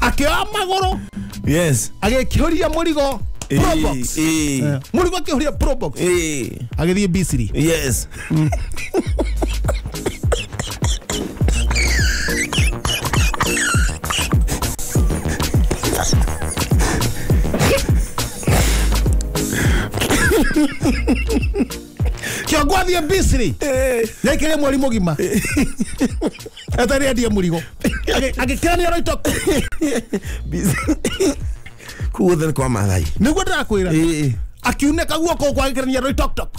akĩoya magũrũ. Yes. Agĩkĩhũria mũrigo Probox. Mũrigo akĩhũria Probox agĩthiĩ Misiri. Yes. Kiongo athiĩ Misiri nĩaikĩrie mweri mũgima etereire endie mũrigo agĩkĩrania roito kũu guothe nĩ kwa Maathai nĩguo ndĩrakwĩra. Akiuneka guoko kwa gĩkĩrania Roi Tok Tok.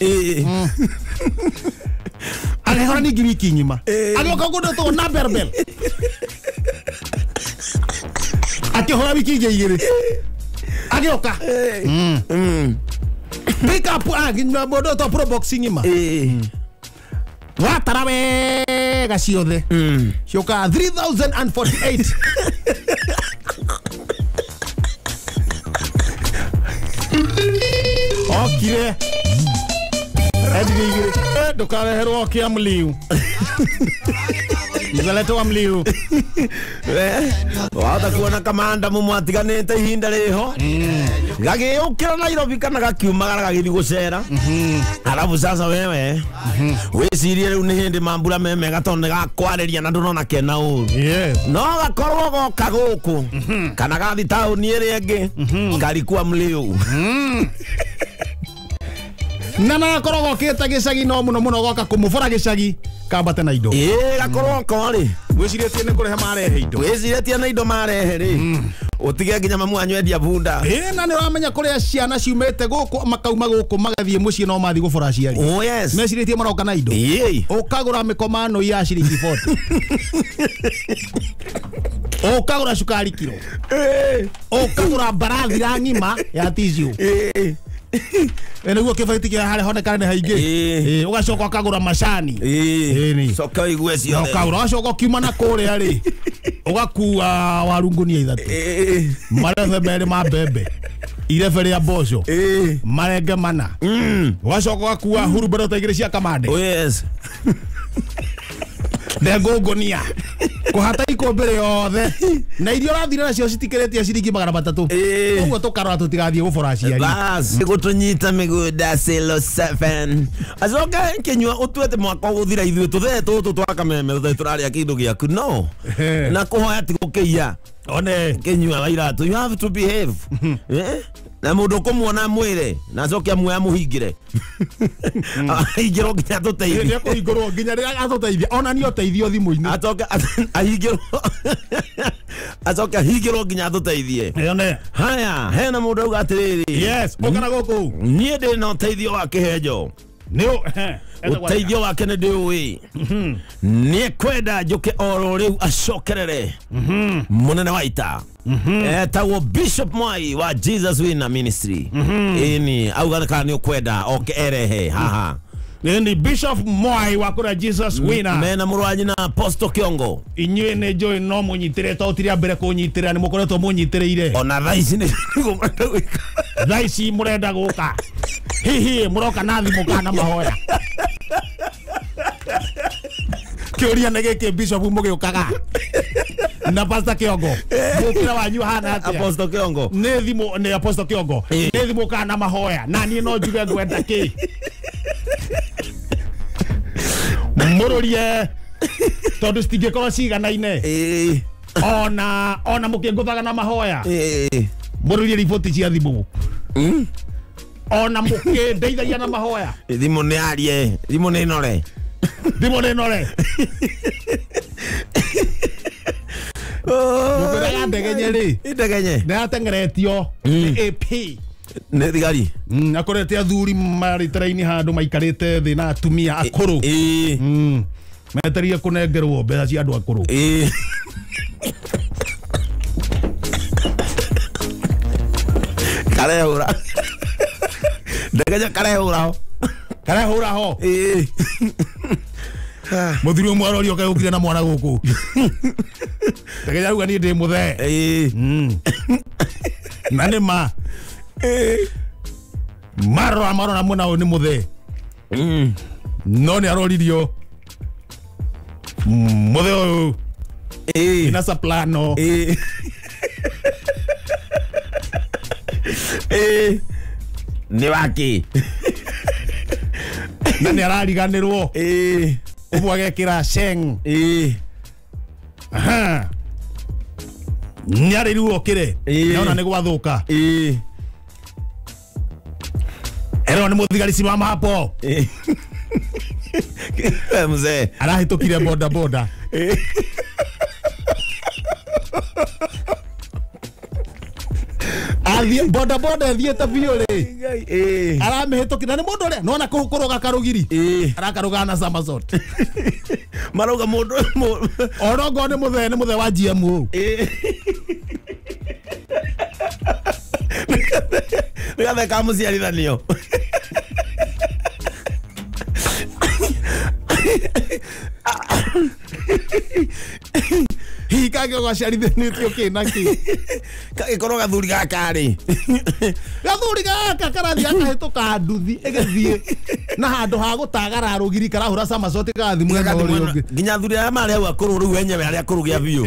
Agĩhora ningĩ wiki ng'ima. Agĩũka kũndũ tũgũ na berbel. Akĩhora wiki ingĩ igĩrĩ. Agĩũka. Pick up mũndũ ũtagwo Pro Boxing ng'ima. Watara wega ciothe. Cioka 3048. Okire. Endirie igĩrĩ. Ndũkareherwo kĩa mliu. Nĩzaletwo mliu. Wahota kuona kamanda mumwatiganĩte ihinda rĩho gagĩũkĩra Nairobi kana gakiumagara gagĩthiĩ gũcera arabu sasa wewe wĩcirie rĩu nĩ hĩndĩ mambura me mega tondũ nĩgakwarĩria na ndũnona kena ũru. Yes. No gakorwo goka gũkũ kana gathi taũni ĩrĩa ĩngĩ karikua mliu. Na nagakorwo gokĩte gĩcagi no mũno mũno goka kũmũbora gĩcagi kambate na indo. Ĩĩ gakorwo ko rĩ Wĩcirĩtie nĩ kũrehe marehe indo. Wĩcirĩtie na indo marehe rĩ ũtige nginya mamu wanyu endia bunda. Ĩĩ na nĩ ũramenya kũrĩa ciana ciumĩte gũkũ makauma gũkũ magathiĩ mũciĩ no mathiĩ gũbora aciari. Oh yes. Mecirĩtie maroka na indo. Ĩĩ. Ũkagũra mĩkomano ya ciringi 40. Ũkagũra cukari kiro. Ũkagũra mbarathi ng'ima ya tissue. Ĩĩ. Nĩguo kĩbaiti kĩa harĩa honekana nĩ haingĩ. Ũgacoka ũkagũra macani. Ĩĩ. Coka ũigue ciothe. Ũkagũra ũgacoka ũkiuma na kũrĩa rĩ ũgakua waru ngũnia ithatũ. Marebe merĩ ma mbembe. Irebe rĩa mboco. Marenge mana. Ũgacoka ũgakua hurubero ta igĩrĩ cia kamande. Oh yes. Ndengũ ngũnia. Kũhata ikũmbĩ rĩothe. Na iria ũrathire nacio citikĩrĩtie ciringi 300. Ũguo tũkarora tũtigathiĩ gũbora aciari. Bas, gũtũnyita mĩgũnda Silo 7. Acoka kĩnyua ũtuĩte mwaka ũgũthira ithuĩ tũthee tũtũ twa kameme tũthee tũrarĩa kĩndũ gĩaku no. Na kũhoya ti gũkĩiya. One. Kĩnyua wa iratũ you have to behave. Na mũndũ ũkũmuona mwĩre na acoke amuoya amũhingĩre. Ahingĩrwo nginya atũteithie. Nĩ ekũhingũrwo nginya rĩrĩa atũteithie ona nĩ ũteithio thimũ-inĩ. Acoke ahingĩrwo acoke ahingĩrwo nginya atũteithie. One. Haya, hena mũndũ auga atĩrĩrĩ. Yes, ũkana gũkũ. Niĩ ndĩ na ũteithio wa kĩhenjo. Nĩ Ũteithio wake nĩ ndĩũĩ. Nĩ ekwenda njũke oro rĩu acokerere. Mũnene wa ita. Etagwo Bishop Mwai wa Jesus Winner Ministry. Ĩni auga kana nĩ ũkwenda oke erehe haha. Ni Bishop Mwai wa kũrĩa Jesus Winner. Mena mũrũ wa nyina Apostle Kiongo. Inyuĩ nĩ njũĩ no mũnyitĩrĩre to ti rĩa mbere kũnyitĩrĩra nĩ mũkoretwo mũnyitĩrĩire. Ona thaa ici nĩ mũrenda gwĩka. Thaa ici mũrenda gũka. Hihi mũroka na thimũ kana mahoya. Kĩũria nĩ gĩkĩ Bishop mũgĩũkaga. Na Pastor Kiongo. Mũkĩra wanyu hana atĩa? Apostle Kiongo. Nĩ thimũ nĩ Apostle Kiongo. Nĩ thimũ kana mahoya. Na niĩ no njuge ngwenda kĩ. Mũrũrie tondũ citingĩkorwo ciganaine. Ona mũkĩngũthaga na mahoya. Mũrũrie riboti cia thimũ. Ona mũkĩndeithagia na mahoya. Thimũ nĩ arie, thimũ nĩ nore. Thimũ nĩ nore. Mũkwĩraga ndegenye rĩ. Ndegenye. Nĩ yateng'eretio nĩ AP. Nĩ thigari. Akorete athuri marĩ teraini handũ maikarĩte thĩ na atumia akũrũ. Metereire kũnengerwo mbeca cia andũ akũrũ. Karehũra. Ndegenye karehũra ho. Karehũra ho. Mũthuri ũmwe arorio kaĩ ũkire na mwana gũkũ. Ndegenye auga niĩ ndĩ mũthee. Na nĩ ma. Marora marora mwena ũyũ nĩ mũthee. No nĩ aroririo mũthee ũyũ ina soprano. Nĩ wake. Na nĩ arariganĩrwo. Ũguo agekĩra sheng. Nĩ arĩrwo okĩre. Nĩona nĩ gwathũka. Ero nĩ mũthigari simama hapo. Mzee. Arahĩtũkire boda boda. Athie boda boda thiete biũ rĩ. Aramĩhĩtũkĩra nĩ mũndũ ũrĩa nona kũrũga karũgiri. Arakaruga na somersault. Marauga mũndũ orongo nĩ mũthee wa GMO. Nĩ gathee ka mũciarithanio. Hihi kangĩkorwo gaciarithanĩtio kĩ na kĩ? Kagĩkorwo gathuri gaka rĩ. Gathuri gaka karathiĩ gakahĩtũka nduthi ĩgĩthiĩ na handũ ha gũtagara rũgiri karahũra somersault gathiĩ mwena ũrĩa ũngĩ. Nginya athuri arĩa marĩ hau akũrũ rĩu enyewe arĩa akũrũ gĩa biũ.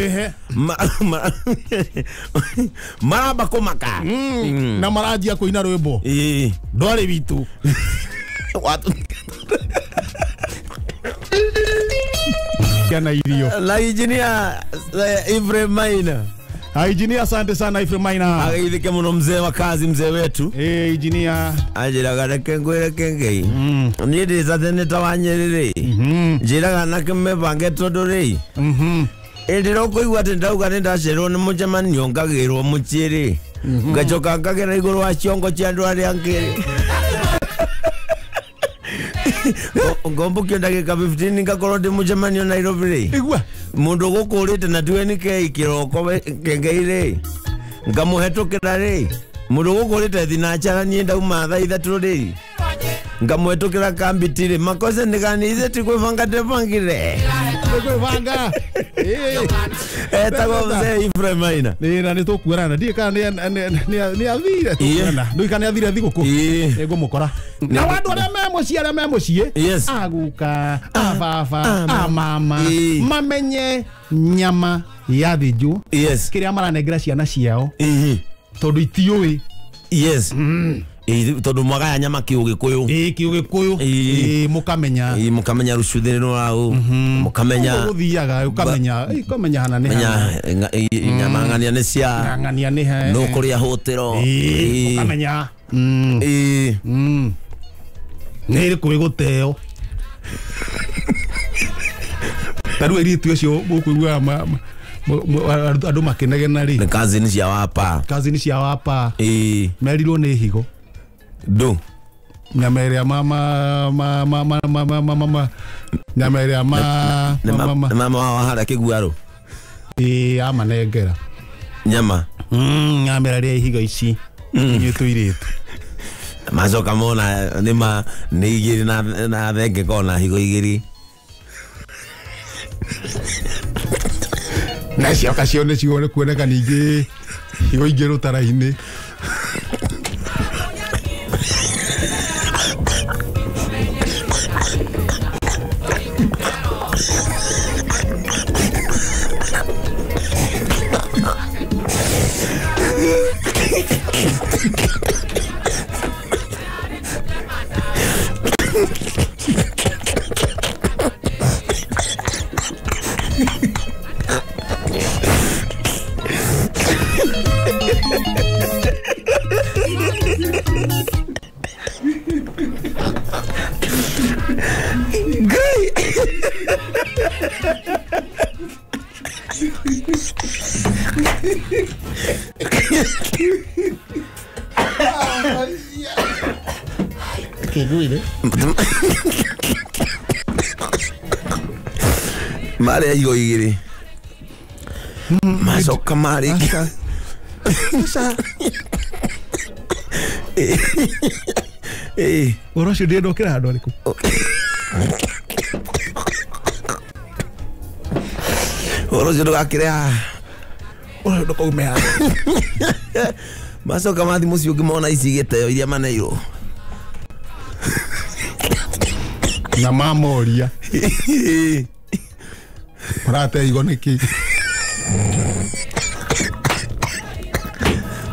Maramba kũmaka. Na maranjia kũina rwĩmbo. Ndwarĩ witũ. Kana irio. La engineer Ibrahim Maina. Engineer, asante sana Ibrahim Maina. Ageithike muno mzee wa kazi, mzee wetu. Engineer. Anjiraga reke ngwire kengei. Niĩ ndĩ ta seneta wa Nyeri rĩ. Njĩraga anake mebange tondũ rĩ. Ĩndĩ rokũigua atĩ ndauga nĩ ndacererwo nĩ mũcemanio ngagĩrwo mũciĩ rĩ. Ngacoka ngagera igũrũ wa ciongo cia andũ arĩa angĩ rĩ. Ngombũkio ndagĩka 15 ngakorwo ndĩ mũcemanio Nairobi rĩ. Igua. Mũndũ gũkũrĩte na 20k kĩroko kengei rĩ. Ngamũhetũkĩra rĩ. Mũndũ gũkũrĩte thinacara niĩ ndauma thaa ithatũ rĩ. Ngamũhetũkĩra kambiti rĩ. Makosa nĩ gani ithe ti kwĩbanga tebangire. Kwĩbanga. Etagwo mzee Ibrahim Maina. Nĩ na nĩ tũkuonana. Ndiũĩ kana nĩ athire tũkuonana. Ndiũĩ kana nĩ athire thigũkũ. Nĩ ngũmũkora. Na andũ arĩa me mũciĩ arĩa me mũciĩ. Aguka, ababa, amama mamenye nyama ya thĩnjwo. Kĩrĩa maranengera ciana ciao. Tondũ itiũĩ. Tondũ mwagaya nyama kĩũgĩkũyũ. Kĩũgĩkũyũ. Mũkamenya. Mũkamenya rũcuthĩ rũraũ. Mũkamenya. Ũgũthiaga ũkamenya, ũkamenya hana nĩ hana. Nyama ng'ania nĩ cia. Ng'ania nĩ he. Nũ kũrĩa hũtĩro. Ũkamenya. Nĩ ĩrĩkũ ĩgũteo. Ta rĩu airĩtu acio mũkũiguaga andũ makĩnegena rĩ. Nĩ cousin cia wapa. Cousin cia wapa. Merirwo nĩ higo. Ndũ. Nyama ĩrĩa ma nyama ĩrĩa ma mama wao harĩa kĩguarũ. Amanengera. Nyama. Nyama ĩrĩa ihigo ici. Inyuĩ tũirĩtu. Macoka mona nĩ ma nĩ igĩrĩ na thenge kona higo igĩrĩ. Na cioka cione cione kuoneka ningĩ higo ingĩ rũtara-inĩ. Marĩa igo igĩrĩ. Macoka marĩkia. Ũhoro ũcio ndĩndokĩra handũ harĩkũ? Ũhoro ũcio ndũgakĩre haha. Ũhoro ndũkaume haha. Macoka mathi mũciĩ ũngĩmona ici igĩteo iria maneirwo. Na mamoria. Marate igo nĩkĩ?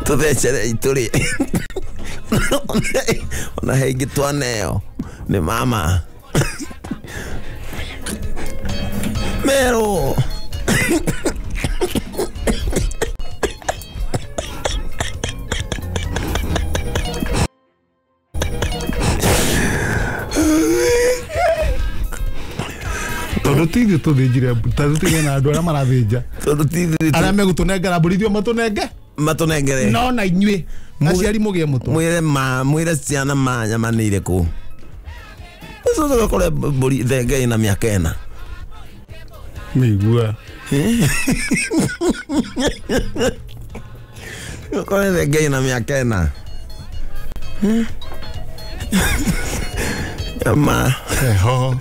Tũthecere itũrĩ. Ona he ingĩ twaneo nĩ mama. Merwo. Tondũ ti ithuĩ tũthĩnjire tondũ ti na andũ arĩa marathĩnja. Tondũ ti ithuĩ arĩa megũtũnengera mbũri ithuĩ matũnenge. Matũnengere. No na inyuĩ Aciari mugie mutu. Mwire ma mwire ciana ma nyama nĩ irĩkũ. Ũcoke ũkore mbũri thenge ĩna mĩaka ĩna. Mĩigua. Ũkore thenge ĩna mĩaka ĩna. Nyama. Eho.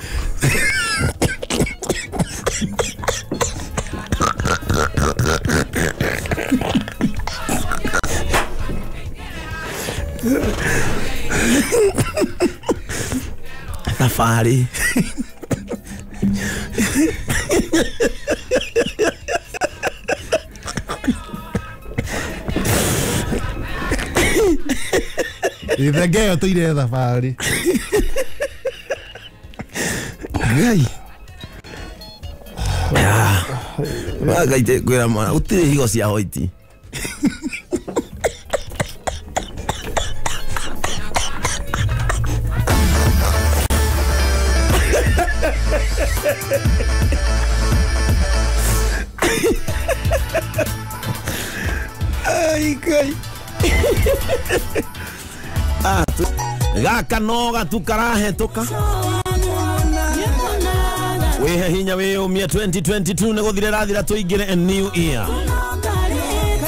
Thabarĩ. Ithenge ĩyo tũire thabarĩ. Ngai. Ngai kwĩra mwana gũtirĩ higo cia hoiti. Ai Ngai. Gaka no gatu karahetũka. Wĩhe hinya wĩyũmie 2022 nĩ gũthire rathira tũingĩre a new year.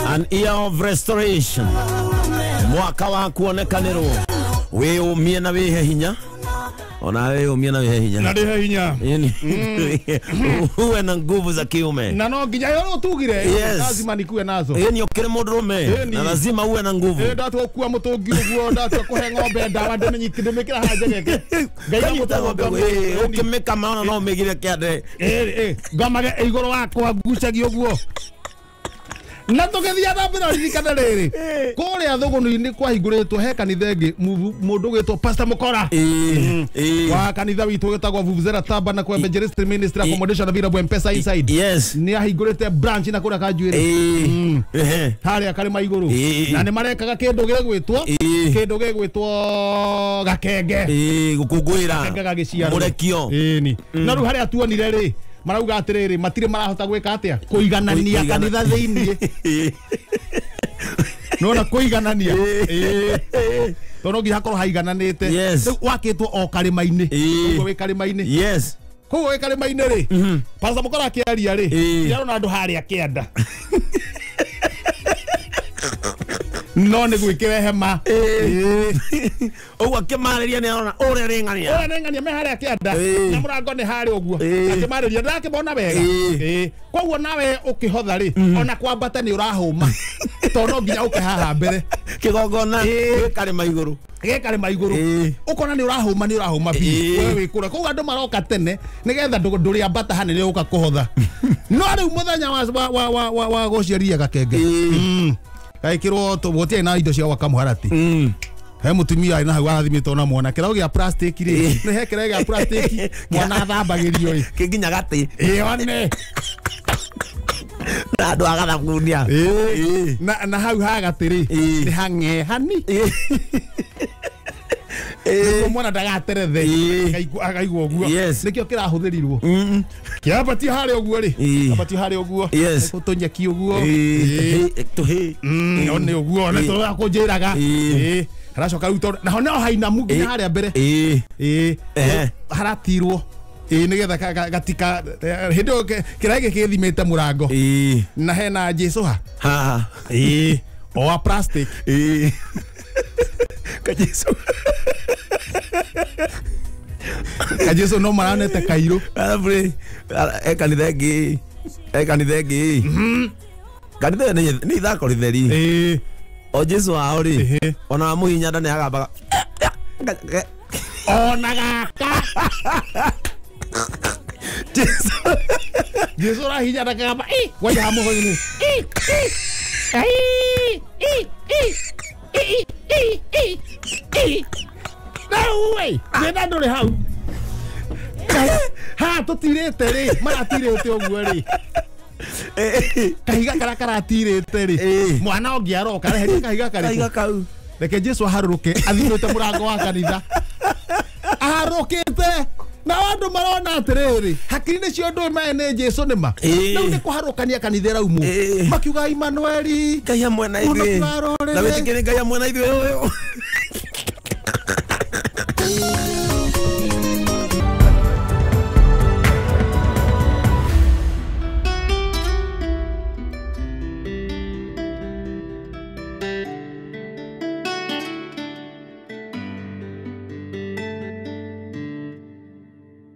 An year of restoration. Mwaka wa kuonekanĩrwo. Wĩyũmie na wĩhe hinya. Ona wĩyũmie na wĩhe hinya. Na ndĩhe hinya. Uwe na nguvu za kiume. Na no nginya yo tugire. Yes. Lazima nikuwe nazo. Ĩni ũkĩrĩ mũndũrũme na lazima uwe na nguvu. Ndatua gũkua mũtũngi ũguo, ndatua kũhe ng'ombe ndawa ndĩmĩnyiti ndĩmĩkĩra haha njegeke. Ngai ng'ombe ũkĩmĩkama ona no ũmĩgire kĩande. Ngomage igũrũ wakwa ngucagia ũguo. Na tũgĩthiĩ na mbere ririkana rĩrĩ. Kũrĩa Thũgũnũ-inĩ kwahingũrĩtwo he kanitha ĩngĩ mũndũ ũgĩtwo Pastor Mukora. Wa kanitha witũ wĩtagwo Vuvuzela Taba kwa Evangelist Ministry Accommodation available M-Pesa inside. Yes. Nĩ ahingũrĩte branch na kũrĩa Kanjuĩrĩ. Harĩa karĩma igũrũ. Na nĩ marekaga kĩndũ gĩgwĩtwo kĩndũ gĩgwĩtwo gakenge. Gũkũngũĩra. Gakenge gagĩciarwo. Mũrekio. Ĩni. Na rĩu harĩa tuonire rĩ marauga atiriri matire marahota gwika atia kuiganania kanitha thiini nona kuiganania tono nginya hakorwo haigananite Yes. wakitwo o karima-ini koguo wi karima-ini Yes. koguo wi karima-ini ri Pastor Mukora akiaria ri nĩarona andũ harĩa kĩanda no nĩ gwĩkĩre hema Ũguo akĩmarĩria nĩarona ũrĩa rĩng'ania. Ũrĩa nĩng'ania me harĩa kĩanda na mũrango nĩ harĩa ũguo akĩmarĩria ndakĩmona wega koguo nawe ũkĩhotha rĩ ona kwambata nĩ ũrahũma tondũ no nginya ũke haha mbere Kĩgongona gĩkarĩma igũrũ. Gĩkarĩma igũrũ ũkona nĩ ũrahũma nĩ ũrahũma biũ wewe wĩ kũrĩa koguo andũ maroka tene nĩgetha ndũrĩambata hanene ũka kũhotha no rĩu mũthenya wa gũciaria gakenge gaikirwo gũtiarĩ na indo cia gwaka mũharatĩ he mũtumia arĩ na hau arathimĩtwo na mwana kĩraũ gĩa plastic rĩ nĩ he kĩraũ gĩa plastic mwana athambagĩrio ĩ Kĩnginya gatĩ. Ĩone Na andũ a gathabunia. Na hau ha gatĩ rĩ nĩ hang'ehani nĩguo mwana ndagaterethe akaigua ũguo nĩkĩo kĩrahũthĩrirwo kĩambatio harĩa ũguo rĩ kĩambatio harĩa ũguo tũnyeki ũguo Tũhĩ nĩ ũguo nĩ tũrakũnjĩraga haracoka rĩu tondũ naho no hainamu nginya harĩa mbere haratirwo nĩgetha gatika hĩndĩ ĩyo kĩraĩ gĩkĩ gĩthimĩte mũrango na hena Jesũ ha haha o wa plastic Kajesu Kajesu no maranete kairũ arabu rĩ he kanitha ĩngĩ he kanitha ĩngĩ kanitha ĩyo nĩ ithako rĩtheri o Jesu wao rĩ ona wamũhihinya nda nĩ agambaga ona gaka Jesu Jesu ũrahihinya nda kagamba kwanja hamũhũthĩri Rĩu ĩ thĩna ndũrĩ hau haha tũtirĩte rĩ maratirĩte ũguo rĩ kahiga karĩa karatirĩte rĩ mwana ũngĩ aroka areheria kahiga karĩkũ kau reke Jesu aharũrũke athimĩte mũrango wa kanitha aharũrũkĩte Na andũ marona atĩrĩrĩ, hakiri-inĩ cio ndũĩ maĩ nĩ Jesu nĩma. Rĩu nĩ kũharũkania kanitha ĩraumwo. Makiuga Imanueli Ngai hamwe na Mũno ithuĩ. twarorere. Na wĩtĩkĩre Ngai hamwe na ithuĩ ũyũ.